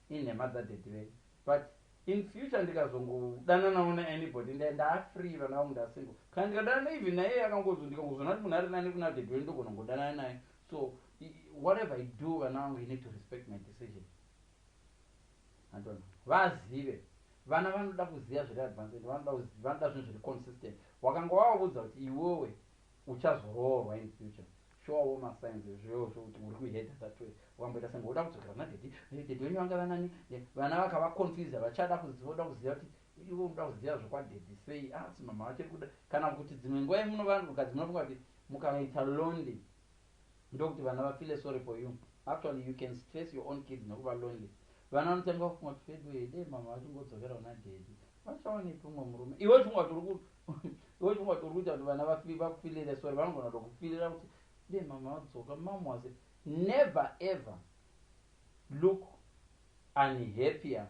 inhema dzadaddy venyu, but In future ndikazongodananawo naanybody, ndafree, vana vangu, ndasingle. Kana ndikadanana even naye, akangozo, ndikangozona kuti munhu ari nani kuna daddy wenyu, ndogona kungodanana naye. So whatever I do, vana vangu, you need to respect my decision. Andona vazive, vana vanoda kuziva zviri advanced, vanoda zvinhu zviri consistent. Wakanga wavaudza kuti iwewe uchazoroorwa in future, showawo masigns zviyozvo kuti uri kuheada that way. Ukamboita senge uda kudzokera kuna daddy, "Daddy wenyu vanga vanani?" Vana vakavaconfuse, vachada kuziva kuziva kuti iwe unoda kuziva zvokwadaddy sei. Asi mama vachiri kuda, kana kuti dzimwe nguva imunovanhukadzi munofunga kuti mukaita lonely ndokuti vana vafeel sorry for you. Actually, you can stress your own kids nekuva lonely. Vana vanotanga kufunga kuti, "Fedu hede, mama vachingodzokera kuna daddy, vachawanepi umwe murume?" Iwe chifunga kuti uri kuita kuti vana vakufeelire sorry. Vanogona kutokufeelira kuti de mama vadzoka. Mom was never ever look unhappier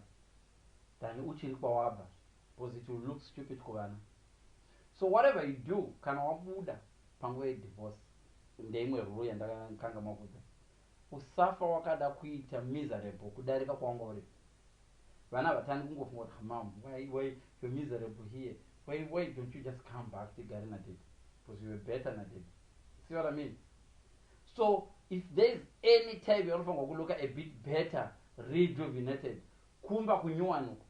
than uchiri kwawabva, because it will look stupid kuvana. So whatever you do, kana wabuda panguva yedivorce, ndeimwe rule yandakanga makuudza: usafa wakada kuita miserable kudarika kwawanga uri. Vana havatani kungofunga kuti, "Mom, why you're miserable here? Why don't you just come back tigare nadaddy, because you were better nadaddy?" See what I mean? So if there is any time yaunofanirwa kulooka a bit better, rejuvenated, kumba kunyuwani uko,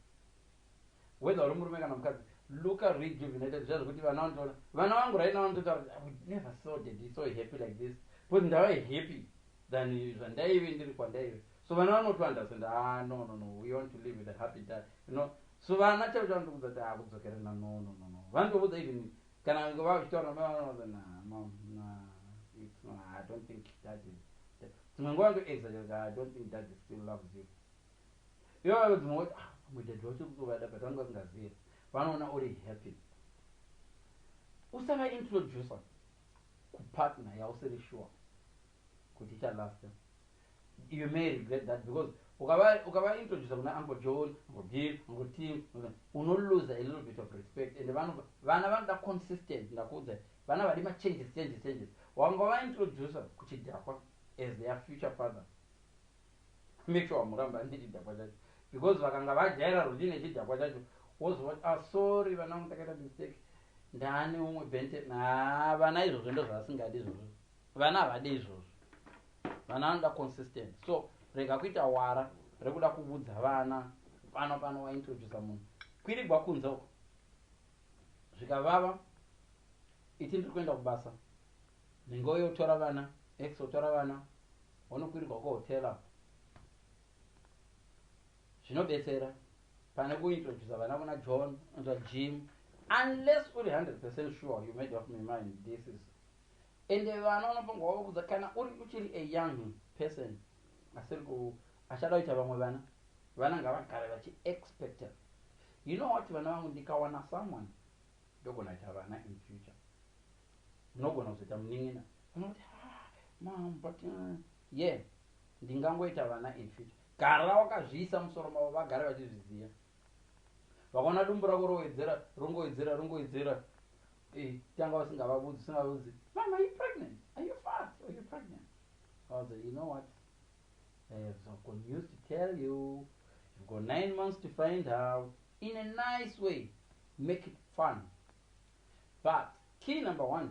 whether uri murume kana mukadzi, looka rejuvenated. Zviya zvekuti vana vanotoona, vana vangu right now vanototaura kuti, "We never saw daddy so happy like this," because ndava happy than zvandaive ndiri kwandaive. So vana vanotounderstand, "Ah, no, no, no, we want to live with a happy dad." So vana chaivo chavanotoudza kuti akudzokerana, no, no, no, no. Vanotoudza, even kana vachitaura, na mom, na it's no, I don't think dad is, dzimwe nguva vanotoexaggerate, "I don't think dad still loves you." Ivo dzimwe kuti, "Ah, pamwe daddy wacho kutovada," but vanenge vasingazivi. Vanoona uri happy. Usavaintroducer kupartner yausiri sure kuti ichalasta. You may regret that, because ukavaintroducer kuna Uncle John, Uncle Bill, Uncle Tim, unolose a little bit of respect. And vana vanoda consistent. Ndakuudza, vana vadi machanges, changes, changes. Wanga vaintroducer kuchidhakwa as their future father, make sure wamuramba nechidhakwa chacho, because vakanga vajaira routine yechidhakwa chacho, wozova, "Ah, sorry vana vangu, takaita mistake, ndaane umwe bente." Na vana izvozvo ndo zvavasingadi izvozvo. Vana havadi izvozvo. Vana vanoda consistent. So rega kuita wara rekuda kuudza vana pano pano waintroduca munhu. Kwirigwa kunze uko, zvikavava, iti ndiri kuenda kubasa, nhingo yotora vana, ex otora vana, wonokwirigwa kuhotela. Zvinobetsera pane kuintroduca vana kuna John na Jim, unless uri 100% sure you made up my mind this is. Ende vana unofanirwa wavaudza kana uri uchiri a young person asiri achada kuita vamwe vana. Vana ngavagare vachiexpecta, "You know what, vana vangu, ndikawana someone ndogona kuita vana in future, ndinogona kuzoita munin'ina." Vanoti, "Ah, mom, but yeah, ndingangoita vana in future." Gara wakazviisa musoro mavo, vagare vachizviziva. Vakaona dumbu rako rowedzera, rongowedzera, rongowedzera, tanga vasingavavudzi, usingavudzi, "Mom, are you pregnant? Are you fat? Are you pregnant?" I was like, "You know what, I have some good news to tell you. You've got 9 months to find out." In a nice way, make it fun. But key number one,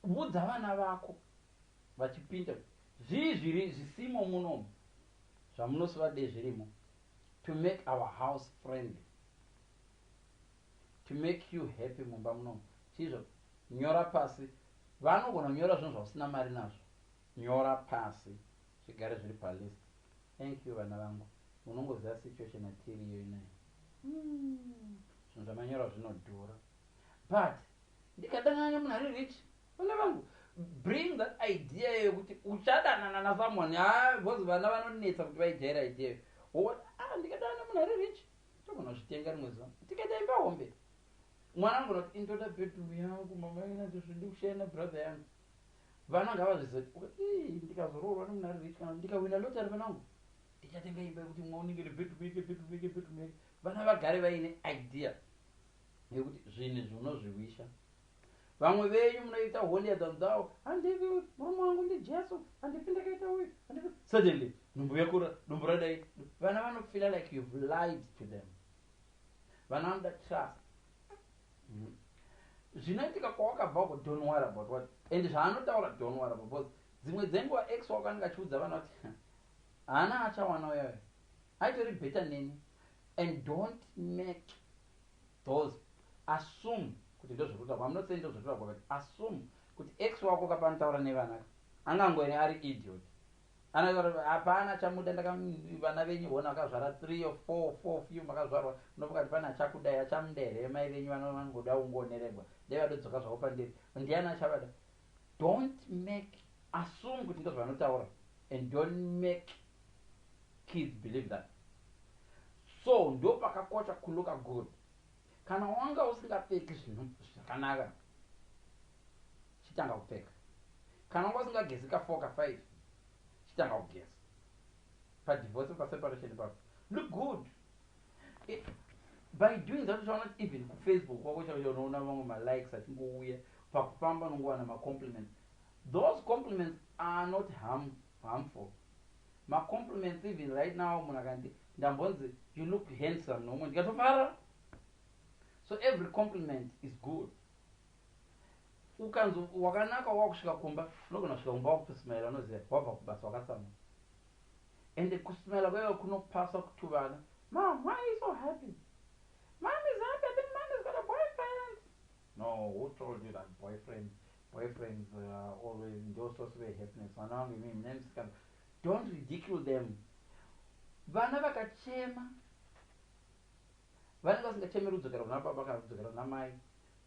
udza vana vako vachipinda zvii zviri zvisimo munomu zvamunosivade zvirimo, to make our house friendly, to make you happy mumba munomu. Chizvo nyora pasi. Vanogona kunyora zvinhu zvausina mari nazvo. Nyora pasi, zvigare zviri palist. "Thank you, vana vangu. Munongoziva situation yatiriyo inai. Zvinhu zvamanyora zvinodhura, but ndikadanana nemunhu ari rich, vana vangu." Bring that idea yekuti uchadanana nasomeone, ha, because vana vanonetsa kuti vaijaira idea iyo. "Ah, ndikadanana nemunhu ari rich, togona kuzvitenga rimwe zuva, tikaita imba hombe." Mwana anogona kuti, "Indoda bedroom yangu, mama, inazvozvidi kushaya nabrother yangu." Vana ngavazviziva kuti ndikazoroorwa nemunhu ari rich, kana ndikawina lottery, vana vangu, ndichatenga imba yekuti mwa unenge nebedroom yake, bedroom yake, bedroom yake. Vana vagare vaine idea yekuti zvinhu zvinozviwisha. Vamwe venyu munoita holier than thou. "Handivi, murume wangu ndiJesu, handifi ndakaita uyu, handifi." Suddenly Nhumbu yakura, dumbu radai. Vana vanofeela like you've lied to them. Vana vanoda trust. Zvinoitika kwawakabva uko, don't worry about what and zvaanotaura, don't worry about, because dzimwe dzenguva ex wako anenge achiudza vana kuti haana achawana uyayo, aitori better neni. And don't make those, assume kuti ndozvekutaura. I'm not saying ndozvekutaura, but assume kuti ex wako kapanotaura nevana angangoene ari idiot. Hapana chamuda. Vana venyu hona vakazvara three or four few makazvarwa, unofunga kuti pane achakudai, achamuda here? Mai venyu vangoda ungoneregwa, dai vadodzoka zvavo pandiri, ndiani achavada? Don't make, assume kuti ndozvavanotaura and don't make kids believe that. So ndo pakakosha kulooka good. Kana wanga usingapfeki zvinhu zvakanaka, chitanga kupfeka. Kana wanga usingagezi ka4 ka5, chitanga kugeza. Padivorce, paseparation papo, look good. By doing that, uchaona kuti even kuFacebook kwako chaicho unoona vamwe malikes achingouya. Pakufamba unongowana macompliments. Those compliments are not harmful macompliments. Even right now, munhu akandi, ndambonzi, "You look handsome," nomwe ndikatofara. So every compliment is good. Ukanzi wakanaka, wakusvika kumba, unogona kusvika kumba wakutosimela. Unoziva wabva kubasa wakatsamwa, ende kusimela kwaiva kunopasa kutuvana. "Mom, why are you so happy?" "Mom is happy. I think Mom has got a boyfriend." No, who told you that boyfriends always ndo source wehappiness? Vana vangu imi munemusikana, don't ridicule them. Vana vakachema, vanenge vasingachemeri kudzokera kuna baba kana kudzokera kuna mai.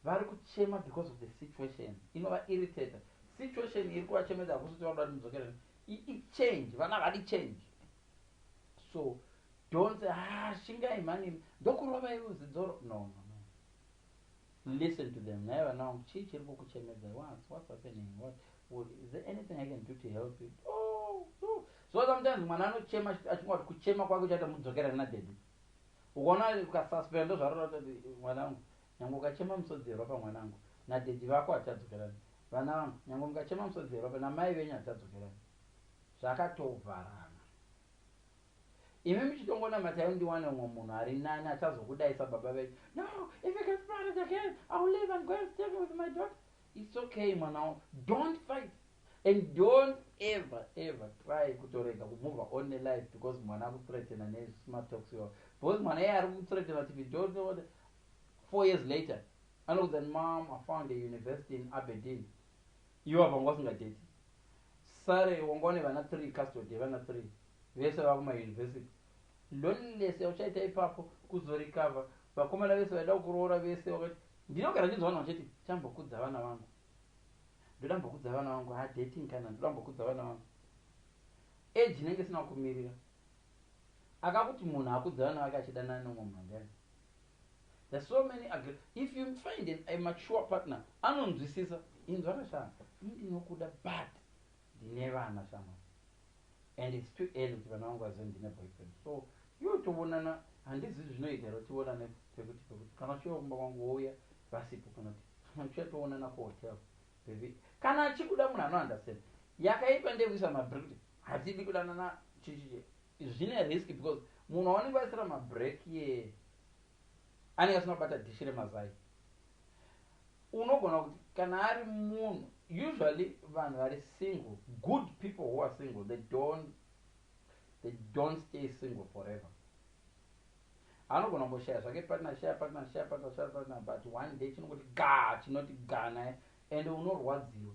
Vari kuchema because of the situation inova-irritate. Situation iri kuvachemedza hakusi kuti vakuda kuti mudzokere. Ichange. Vana vadi change. So don't say, "Ah, shingai mani, ndokurova iwe zidzoro." No, no, no. Listen to them. "Naye vana vangu, chii chiri kukuchemedza? What's happening? What is there anything I can do to help you?" Oh, so sometimes mwana anochema achinga kuti kuchema kwake uchaita mudzokera nadaddy. Ukaona ukasuspenda, ndozvarora kuti mwana wangu, nyange ukachema musodzi yeropa, mwanangu, nadaddy vako hachadzokerani. Vana vangu, nyange mukachema musodzi yeropa, namai venyu hachadzokerani. Zvakatovharana. Imi muchitongonamatai, ndiwane umwe munhu ari nani achazokudai sababa venyu. "No, if you get married again, I will leave and go and stay with my daughter." It's okay, mwana wangu. Don't fight and don't ever ever try kutorega kumove on nelife because mwana akuthreatena nesmart talks iwawo, because mwana iye ari kuthreatena kuti don't. 4 years later anokuudza, "Mom, I found a university in Aberdeen." Iwe apa wanga usingadate sare, wanga une vana three, custody yevana three, vese vakumauniversity. Loneliness yauchaita ipapo, kuzorecover, vakomana vese vaida kukuroora vese wakati. Ndinogara ndinzwa vanhu vachiti, "Chambokudza vana vangu, ndoda mbokudza vana vangu." Ha, dating kana ndoda mbokudza vana vangu, age inenge isina kumirira. Akakuti munhu akudza vana vake achidanana nemumwe munhu ndiani? There's so many. If you find a mature partner anonzwisisa, "Inzwa kashana, indinokuda, but ndine vana shama, and it's too early kuti vana vangu vazive ndine boyfriend. So iwe toonana, handizivi zvinoita here, tionane pekuti kana uchiuya kumba kwangu wouya vasipo, kana kuti kana uchiuya toonana kuhotel, baby." Kana achikuda, munhu anounderstand. Yakaipa ndeyekuisa mabreak kuti hatidi kudanana chichichi. Zvine risk because munhu waunenge waisira mabreak ye anenge asina kubata dhishi remazai. Unogona kuti kana ari munhu, usually vanhu vari single, good people who are single, they don't stay single forever. Anogona kumboshaya zvake partner, shaya partner, shaya partner, shaya partner, but one day chinongoti ga, chinoti ga naye, and unorwadziwa.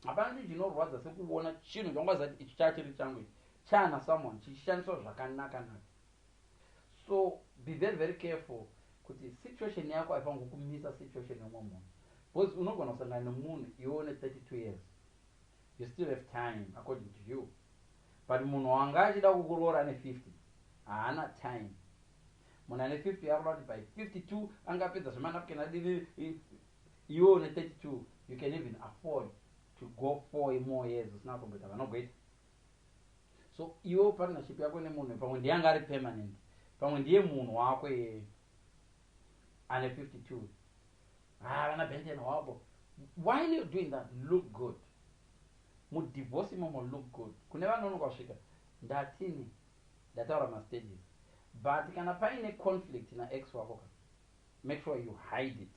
Hapana chinhu chinorwadza sekuona chinhu chaungaziva kuti ichi chachiri changu, ichi chana someone, chichishandiswa zvakanaka naka. So be very, very careful kuti situation yako haifanirwi kumisa situation yomwe munhu, because unogona kusangana nemunhu iwe une 32 years. You still have time according to you, but munhu wanga achida kukuroora ane 50 haana time. Munhu ane 50 akuda kuti by 52 angapedza zvemanapkin adii. Iwe une 32, you can even afford to go 4 more years usina kumboita vanogoita. So iwe partnership yako nemunhu pamwe ndiye anga ari permanent, pamwe ndiye munhu wako iyeye ane 52. Ah, vana Benten wabo. While you're doing that, look good. Mudivorce imomo, look good. Kune vanonoka kusvika Ndatini ndataura mastages, but kana paine conflict naex wako ka, make sure you hide it.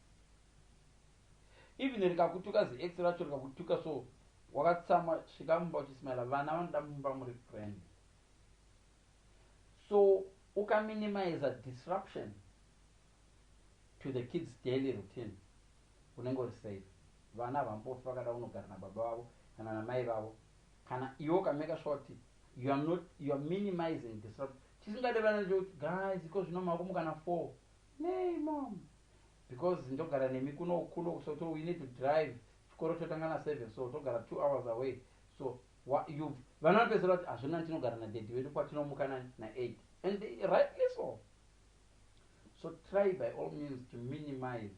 Even rikakutuka ziex racho, rikakutuka so wakatsamwa, svika mumba uchismaila. Vana vanoda mumba muri friendly. So ukaminimiza disruption to the kids' daily routine, unenge uri safe. Vana havambofi vakada kunogara nababa vavo kana namai vavo kana iwe ukameka sure kuti you are not, you are minimizing disruption. Chisingade vana ndechekuti, "Guys, iko zvino makumuka na4." "Nei, Mom?" "Because ndogara nemi kuno kuno, so we need to drive. Chikoro chotanga na7, so togara 2 hours away." So vana vanopedzisira kuti, "Hazvina, tinogara nadaddy vedu kwatinomuka na8." And rightly so. So try by all means to minimize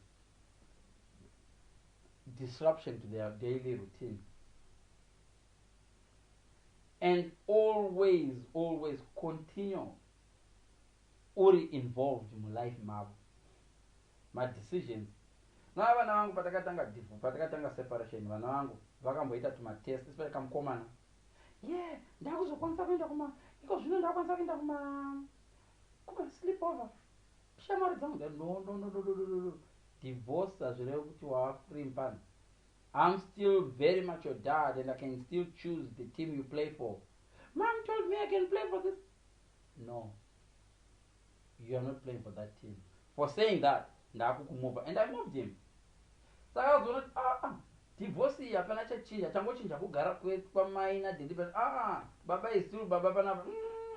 disruption to their daily routine and always, always continue uri involved mulife mavo, madecisions. Na vana vangu, patakatanga separation, vana vangu vakamboita tumatest, especially kamukomana. "Ye, ndakuzokwanisa kuenda kuma, iko zvino ndakwanisa kuenda kuma sleep over shamwari dzangu." "No, no, no, no, no, no, no. Divorce hazvirevi kuti wava free mpana. I'm still very much your dad and I can still choose the team you play for. Mom told me I can play for this." "No, you are not playing for that team. For saying that, ndakukumova." And I moved him. Saka azoona kuti, "Ah, ah, divorce iyi hapana chachinja, changochinja kugara kwamai nadaddy, but ah, baba is still baba panapa."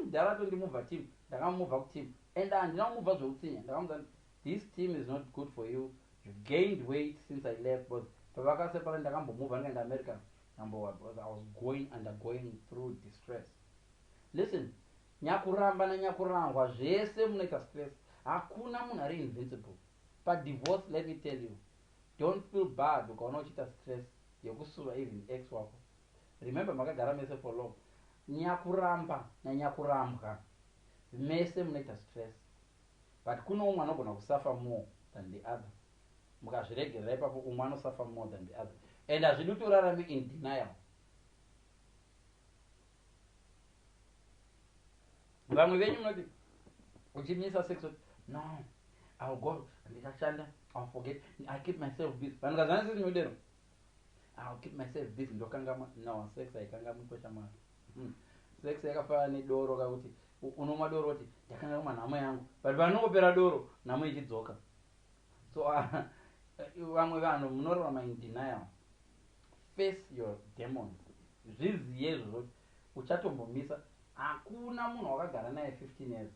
Dhara tondimuvha team. Ndakamuvha kuteam and handina kumuvha zveutsinya. Ndakamudza, "This team is not good for you. You gained weight since I left." But pavakasepara, ndakambomuvha ndikaenda America. Number one, because I was going undergoing through distress. Listen, nyakuramba nanyakurangwa zvese munoita stress. Hakuna munhu ari invincible padivorce. Let me tell you, don't feel bad ukaona uchiita stress yekusuva even ex wako. Remember, makagara mese for long. Nyakuramba nanyakurambwa mese munoita stress, but kuno umwe anogona kusuffer more than the other. Mukazviregerera ipapo, umwe anosuffer more than the other, and hazvidi kuti urarame in denial. Vamwe venyu munoti uchimisa sex, "No, I'll go ndikashanda, I'll forget, I keep myself busy." Vanhu kazvana sisi munodero, "I'll keep myself busy, ndokangamwa." No, sex haikangamwi kweshamwari. Sex yakafanana nedoro kakuti unomwa doro kuti ndakangamwa nhamo yangu, but panongopera doro, nhamo ichidzoka. So vamwe vanhu munorarama in denial. Face your demons. Zviziye izvozvo kuti uchatombomisa. Hakuna munhu wakagara naye 15 years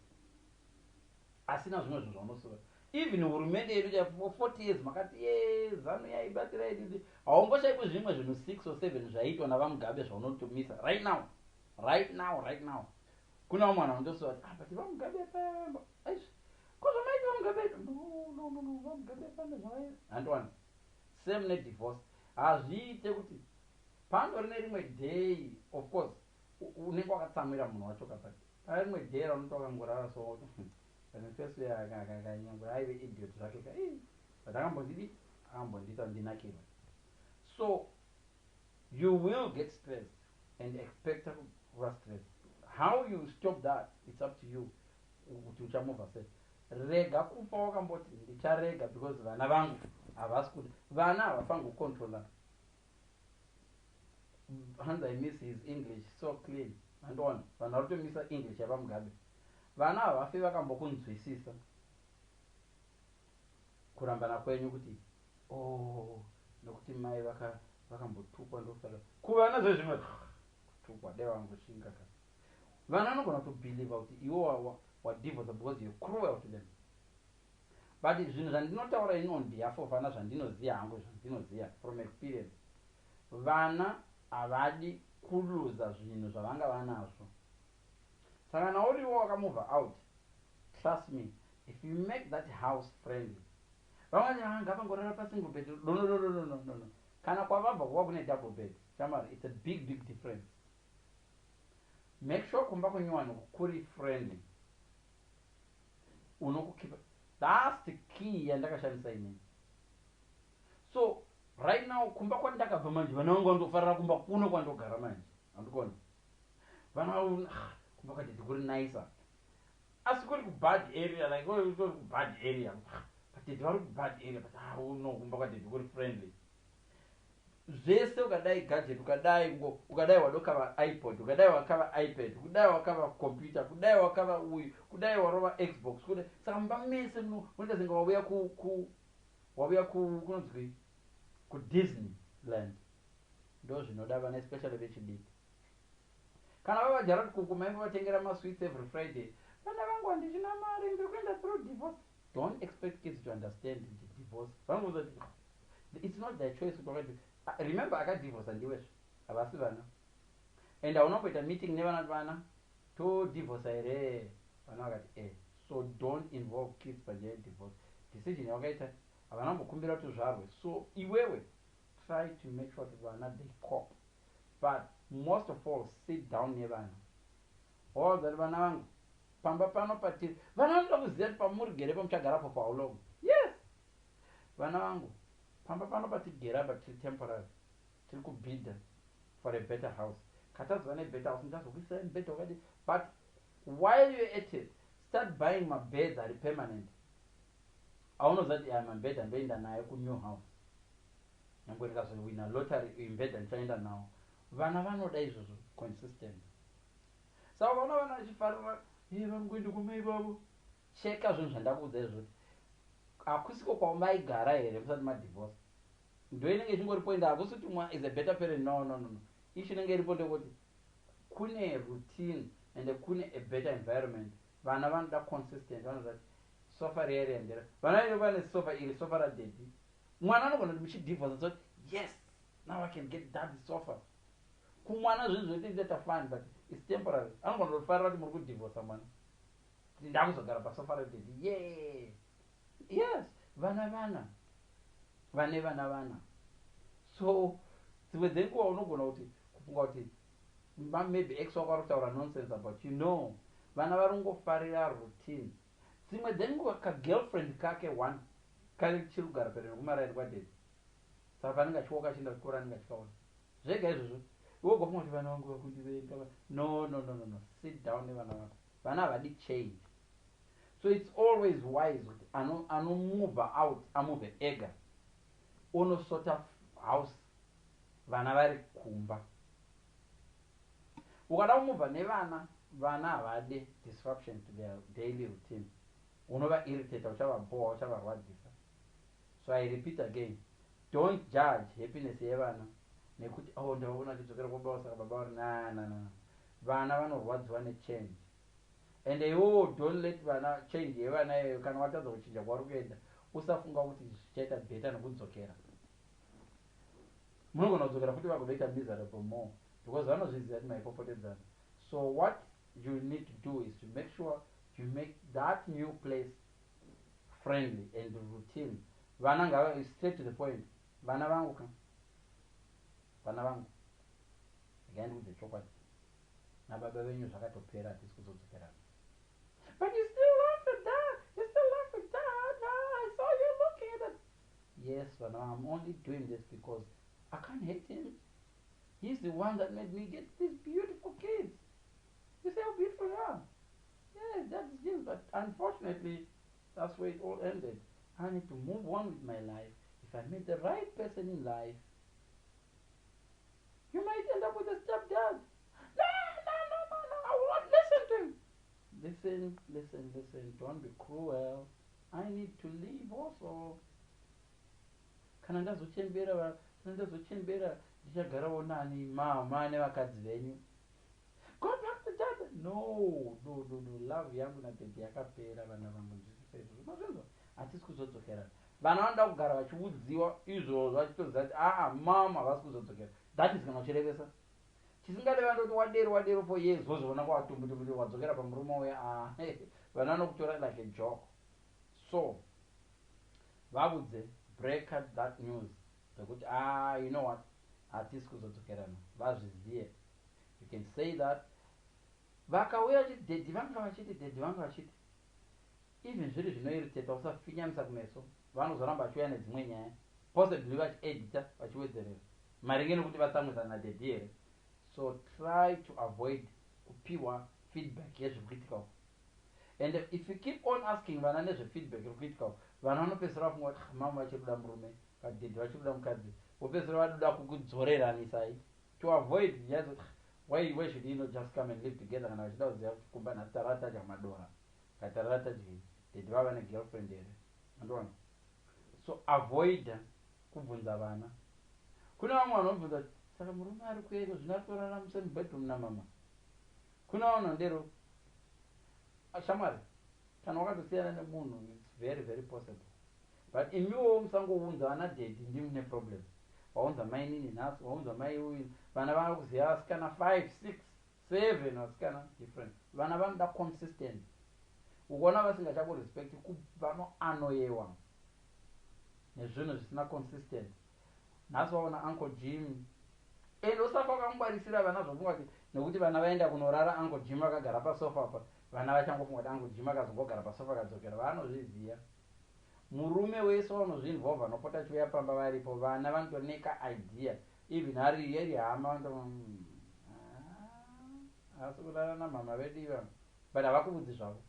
asina zvimwe zvinhu zvaunosuva. Even hurumende yedu for 40 years makati ye ZANU yaibatira yedu, haungoshaikwi zvimwe zvinhu 6 or 7 zvaiitwa navaMugabe zvaunotomisa right now, right now, right now. Kuna vamwe vanhu vanotosuva kuti, "Ah, but vaMugabe pamba ko zvamaiti vaMugabe." No, no, no, no, vaMugabe pane zvavai handiwani. Same nedivorce. Hazviite kuti pandori nerimwe day. Of course unenge wakatsamwira munhu wacho kapati pane rimwe day raunoti wakangorara, so first kanyangwe aive idiot zvake ka, but akambondidi, akambondiita ndinakirwa. So you will get stressed and expect kuva stressed. How you stop that, it's up to you kuti uchamuvha sei. Rega kufa wakamboti ndicharega because vana vangu havasi kuda. Vana havafangi kucontrola. Hanzi, "I miss his English, so clean." Andoona vanhu vari kutomisa English yavaMugabe. Vana havafi vakambokunzwisisa kurambana kwenyu kuti, "Oh, nokuti mai vakambotukwa ndosaka." Kuvana zvezvimwe kutukwa dai vangoshinga ka. Vana vanogona kutobhelieva kuti iwo wadivorce because you're cruel to them. But zvinhu zvandinotaura ini on behalf of vana, zvandinoziva hangu, zvandinoziva from experience, vana havadi kuluza zvinhu zvavanga vanazvo. Saka kana uriwo wakamove out, trust me, if you make that house friendly. Vamwe ah, ngavangorara pasingle bed. No, no, no, no, no, no, no. Kana kwavabva kuva kune double bed, shamari, it's a big, big difference. Make sure kumba kunyowani kuri friendly, unokukipa. That's the key yandakashandisa inini. So right now, kumba kwandakabva manje, vana vangu vandofarira kumba kuno kwandogara manje. Handikona vana Kumba kwadaddy kuri nicer, asi kuri kubad area, like kuri kubad area, but daddy vari kubad area, but ah, no, kumba kwadaddy kuri friendly. Zvese ukadai gadget, ukadai ngo, ukadai wadokava iPod, ukadai wakava iPad, kudai wakava computer, kudai wakava uyu, kudai warova Xbox, kudai. Saka mumba mese munoita senge wauya ku wauya ku kunonzwi kuDisneyland. Ndo zvinoda vana, especially vechidiki. Kana vavajara kuti kuku maimbo vatengera masweets every Friday, "Vana vangu, handichina mari, ndiri kuenda through divorce." Don't expect kids to understand the divorce. Vanokuudza kuti it's not their choice kuti wakati. Remember, akadivorca ndiwezve, havasi vana. And hauna kumboita meeting nevana, "Vana, todivorca here?" Vana vakati e. So don't involve kids panyaya yedivorce. Decision yawakaita, havana kumbokumbira kuti uzvarwe. So iwewe try to make sure kuti vana, they cope. But most of all, sit down nevana, waudza kuti, "Vana vangu, pamba pano patiri." Vana vanoda kuziva kuti pamuri gere pamuchagarapo for how long. Yes, "Vana vangu, pamba pano patigere apa tiri temporary, tiri kubhidha for a better house. Katazova nebetter house, ndichazokuisai mubhedha wakadi. But while you're at it, start buying mabeds ari permanent aunoziva kuti aya mabhedha ndoenda nayo kunew house. Nyange ndikazowina lottery, uyu mubhedha ndichaenda nawo." Vana vanoda izvozvo, consistent. Saka ukaona vana vachifarira e vangoenda kumai vavo, cheka zvinhu zvandakuudza izvoti hakusiko kwamaigara here musati madivorce. Ndo inenge ichingori point. Hakusi kuti mwa is a better parent. No, no, no, no. Issue inenge iripo ndekuti kune routine and kune a better environment. Vana vanoda consistent. Vanoziva kuti sofa riya ndera vana venyu, vane sofa iri, sofa radaddy. Mwana anogona kuti muchidivorce soti, "Yes, now I can get daddy sofa." Kumwana zvinhu zvotoita fun, but it's temporary. Anogona kutofarira kuti muri kudivorca mwana, kuti ndakuzogara pasofa radaddy. Ye, yes, vana vane vana. So dzimwe dzenguva unogona kuti kufunga kuti maybe ex wako ari kutaura nonsense about you. No, vana vari kungofarira routine. Dzimwe dzenguva kagirlfriend kake one kari chiri kugara pedo nekumaraini kwadaddy, saka panenge achiwoka achienda kuchikoro anenge achikaona zvega izvozvo. Iwe ugofunga kuti vana vangu vakundivenga. No, no, no, no, no. Sit down nevana vako. Vana havadi change. So it's always wise kuti anomove out amove ega, onosota house vana vari kumba. Ukada kumuvha nevana, vana havade disruption to their daily routine. Unovairritata, uchavaboha, uchavarwadzisa. So I repeat again, don't judge happiness yevana nekuti, "Oh, ndavaona achidzokera kwababa, saka baba vari." Na, vana vanorwadziwa nechange. And iwowo, don't let vana change yevana iyoyo. Kana watadza kuchinja kwauri kuenda, usafunga kuti zvichaita better nekudzokera. Munogona kudzokera futi vagotoita miserable more, because vanozviziva kuti maipopotedzana. So what you need to do is to make sure you make that new place friendly and routine. Vana ngava straight to the point. "Vana vangu ka, vana vangu, regai ndikudze chokwadi, nababa venyu zvakatopera, hatisi kuzodzokerana." "But you still laugh at that, you still laugh at that. Ah, I saw you looking at it." "Yes, vana, I'm only doing this because I can't hate him. He's the one that made me get these beautiful kids. You see how beautiful they are? Yes, that's his, but unfortunately, that's where it all ended. I need to move on with my life. If I meet the right person in life, you might end up with a stepdad." "No, no, no, no, no, I won't listen to him." "Listen, listen, listen. Don't be cruel. I need to leave also. Kana ndazochembera, kana ndazochembera, ndichagarawo nani, mama nevakadzi venyu? Go back to dad." "No, no, no, no. Love yangu nadaddy yakapera, vana vangu, nzwisisa izvozvo. Mazvinzwa? Hatisi kuzodzokerana." Vana vanoda kugara vachiudziwa izvozvo, vachitoziva kuti aa, mama havasi kuzodzokera. That is kana uchirevesa. Chisingade vandoti wadero wadero for years, wozoona kwawatumbutumbuti wadzokera pamurume uya. A, vana vanokutora like a joke. So vaudze, break that news zvekuti, "Ah, you know what, hatisi kuzodzokerana." Vazviziye. You can say that vakauya vachiti, "Daddy vanga vachiti, daddy vanga vachiti," even zviri zvinoirritata, usafinyamisa kumeso. Vanozoramba vachiuya nedzimwe nyaya, possibly vachiedita, vachiwedzerera maringe nekuti vatsamwisana nadaddy here. So try to avoid kupiwa Feedback yezviri kuitika uko. And if you keep on asking vana nezvefeedback iri kuitika uko, vana vanopedzisira vafunga kuti, "Ah, mama vachiri kuda murume, kadaddy vachiri kuda mukadzi." Vopedzisira vadoda kukudzoreраnisai to avoid nyaya, why should he not just come and live together? Kana vachida kuziva kuti kumba nhasi tarara tadya madora, katarara tadyei, daddy vava negirlfriend here, andoona. So avoid kubvunza vana. Kune vamwe vanobvunza, "Saka murume ari kueko zvino ari kutorara musame bedroom namama?" Kune vamwe vanodero. Shamwari, kana wakatosiyana nemunhu, it's very, very possible, but imiwo musangounza vana daddy. Ndimune problem. Waunza mainini nhasi, waunza mai uyu, vana vava kuziva vasikana 5, 6, 7 vasikana different. Vana vanoda consistent. Ukaona vasingachakurespect, vanoanoyewa nezvinhu zvisina consistent. Nhasi waona Uncle Jim, and usafa wakangwarisira vana zvofunga kuti nekuti vana vaenda kunorara, Uncle Jim vakagara pasofa pa, vana vachangofunga kuti Uncle Jim akazongogara pasofa akadzokera. Vanozviziva. Murume wese vanozviinvolve, anopota achiuya pamba varipo, vana vanotori nekaidea. Even ari iri hama, vanoto ah, asi kurara namama vedu iva, but havakuvudzi zvavo.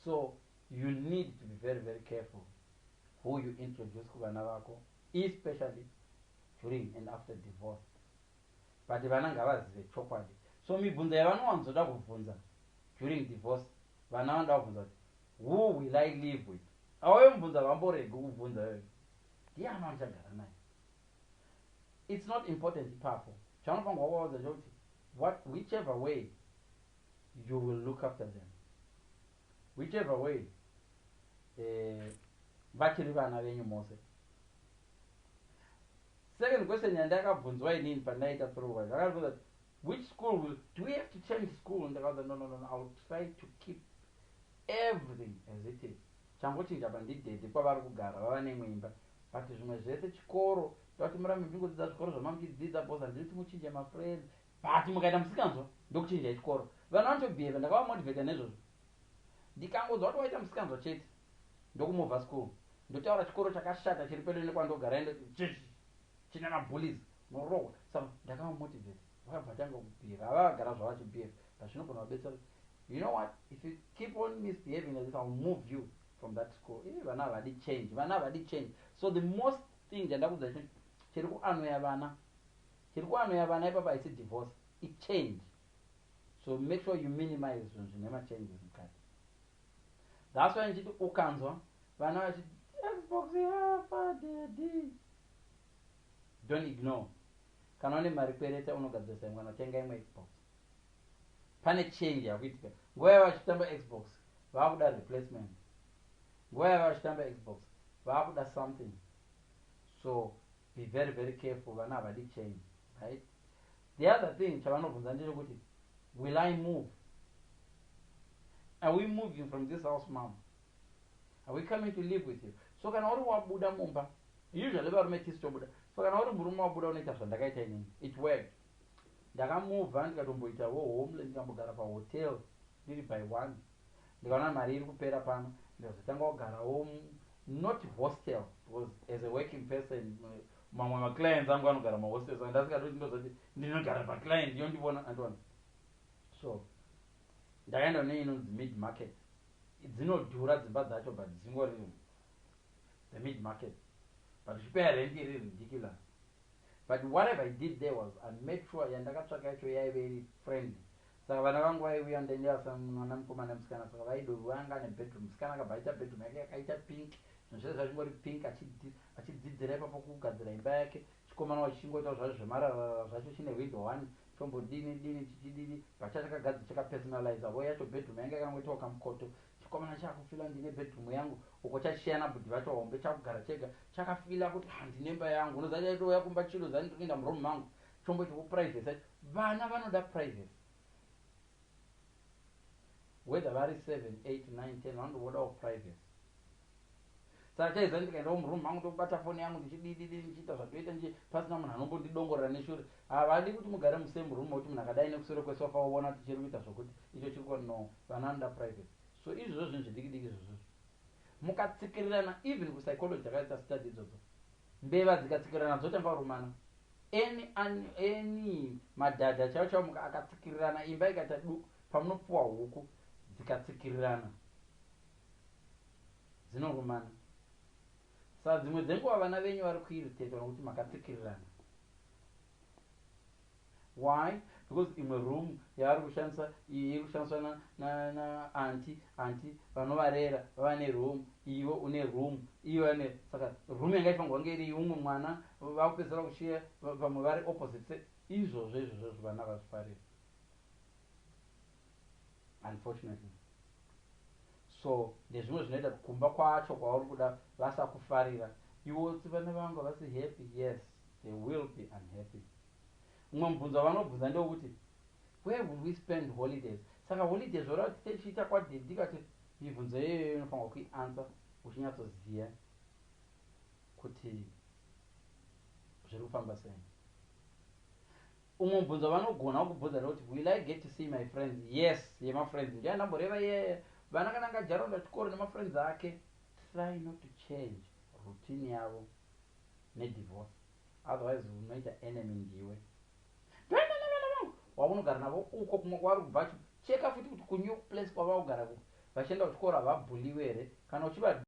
So you need to be very, very careful who you introduce kuvana vako, especially during and after divorce. But vana ngavazive chokwadi. So mibvunzo yavanowanzoda kubvunza during divorce, vana vanoda kubvunza kuti, "Who will I live with?" Auye mubvunza, vamboregi kubvunza yoyo, "Ndiani vandichagara naye?" It's not important ipapo. Chaunofanirwa kuvaudza chokuti what, whichever way, you will look after them. Whichever way, vachiri vana venyu mose. Second question yandakabvunzwa inini pandaita through, vakabvunza kuti, "Which school will, do we have to change school?" Ndakaudza, No, I will try to keep everything as it is. Changochinja pandidaddy kwavari kugara vava nemwe imba, but zvimwe zvese, chikoro toti murambe muchingodzidza zvikoro zvamamuchidzidza, because handidi kuti muchinje mafriends, but mukaita musikanzwa, ndokuchinjai chikoro." Vanhu vanotobhehave. Ndakavamotivata nezvozvo. Ndikangonzwa kuti waita musikanzwa chete, ndokumuvha school. Ndotaura chikoro chakashata chiri pedo nekwandogara, endo chichi chine mabullies, norohwa. Saka ndakavamotivata, vakabva tanga kubhehave. Havavagara zvavachibhehave, but zvinogona kubetsera. "You know what? If you keep on misbehaving like this, I will move you from that school." Vana havadi change, vana havadi change. So the most thing chandakudza chiri kuanoya vana, chiri kuanoya vana ipapa haisi divorce, ichange. So make sure you minimize zvinhu zvine machanges mukati. That's why ndichiti ukanzwa vana vachiti, "Xbox yafa, daddy," don't ignore. Kana une mari, kwereta, unogadzirisa imwe, unotenga imwe Xbox. Pane change yakuitika. Nguva yava vachitamba Xbox, vaakuda replacement. Nguva yava vachitamba Xbox, vaakuda something. So be very, very careful. Vana havadi change, right? The other thing chavanobvunza ndechekuti, "Will I move? Are we moving from this house, Mom? Are we coming to live with you?" So kana uri wabuda mumba, usually varume tisi tobuda. So kana uri murume wabuda, unoita zvandakaita inini. It worked. Ndakamuvha, ndikatomboitawo homeless, ndikambogara pahotel ndiri by one. Ndikaona mari iri kupera pano, ndikazotanga kugarawo, not hostel, because as a working person, mamwe maclients angu anogara mahostel, saka ndasingatoti ndozoti ndinogara paclient yondivona, andiona. So ndakaenda neinonzi mid market. Dzinodhura dzimba dzacho, but dzingori the mid market, but uchipeya rent iri ridiculous. But whatever I did there was I made sure yandakatsvaka yacho yaive iri friendly. Saka vana vangu vaiuya, ndendivasa mwana mukomana nemusikana, saka vaidovanga nebedroom. Musikana akabva aita bedroom yake yakaita pink, zvinhu zvese zvachingori pink, achidzidzira ipapo kugadzira imba yake. Chikomana wachingoita zvacho zvemararara zvacho, chine window one, chombodini dini, chichidini, bacha chakagadzira, chakapersonaliza vo yacho bedroom yanga yakangoitawo kamukoto. Chikomana chakufila, "Ndine bedroom yangu." Uko chachiyana bhudhi vacho hombe, chakugara chega, chakafila kuti, "Handine imba yangu." Unoziva, chaitouya kumba chilo zani, "Ndikuenda muroom mangu." Chomboitawo privacy. Vana vanoda privacy, whether vari 7, 8, 9, 10, vanondovodawo privacy. Saka chaiziva, ndikaendawo muroom mangu, ndobata foni yangu, ndichidididi, ndichiita zvandoita, pasina munhu anombondidongorera neshure. Havadi kuti mugare musame room, kuti munhu akadai nekusure kwesofa woona kuti chiri kuita zvokuti icho chiri. No, vana vanoda privacy. So izvozvo zvinhu zvidiki diki izvozvozvo mukatsikirirana, even kupsychology takaita study idzodzo, mbeva dzikatsikirirana dzotanga kurumana. Any madhadha chaivo chaivo akatsikirirana, imba ikaita duku, pamunopuwa huku dzikatsikirirana dzinorumana. Saka dzimwe dzenguva vana venyu vari kuirritatwa nokuti makatsikirirana. Why? Because imwe room yavari kushandisa iyi iri kushandiswa naaunty, aunty vanovarera vava neroom, iwe une room, iwe ane. Saka room yanga ichifanirwa kunge iri umwe mwana, vakupedzisira kushiya vamwe vari opposite. Izvozvo izvozvo vana vazvifarira, unfortunately. So ndezvimwe zvinoita kuti kumba kwacho kwauri kuda vasakufarira. Iwoti vana vangu havasi happy. Yes, they will be unhappy. Mumwe mubvunzo wavanobvunza ndewekuti, "Where will we spend holidays?" Saka holidays zvoreva kuti tichiita kwadaddy kati. Mibvunzo iyoyo inofanirwa kuianswer uchinyatsoziva kuti zviri kufamba sei. Umwe mubvunzo vanogona kubvunza ndekuti, "Will I get to see my friends?" Yes, yemafriends ndiyo ndamboreva iyeye. Vana kana angajaronda chikoro nemafriends ake, try not to change routine yavo nedivorce, otherwise unoita enemy. Ndiwe ndoenda nevana vangu waunogara navo uko kumwe kwavari kubva. Cheka futi kuti kunew place kwava kugara vachienda kuchikoro havabulliwe here kana uchiva.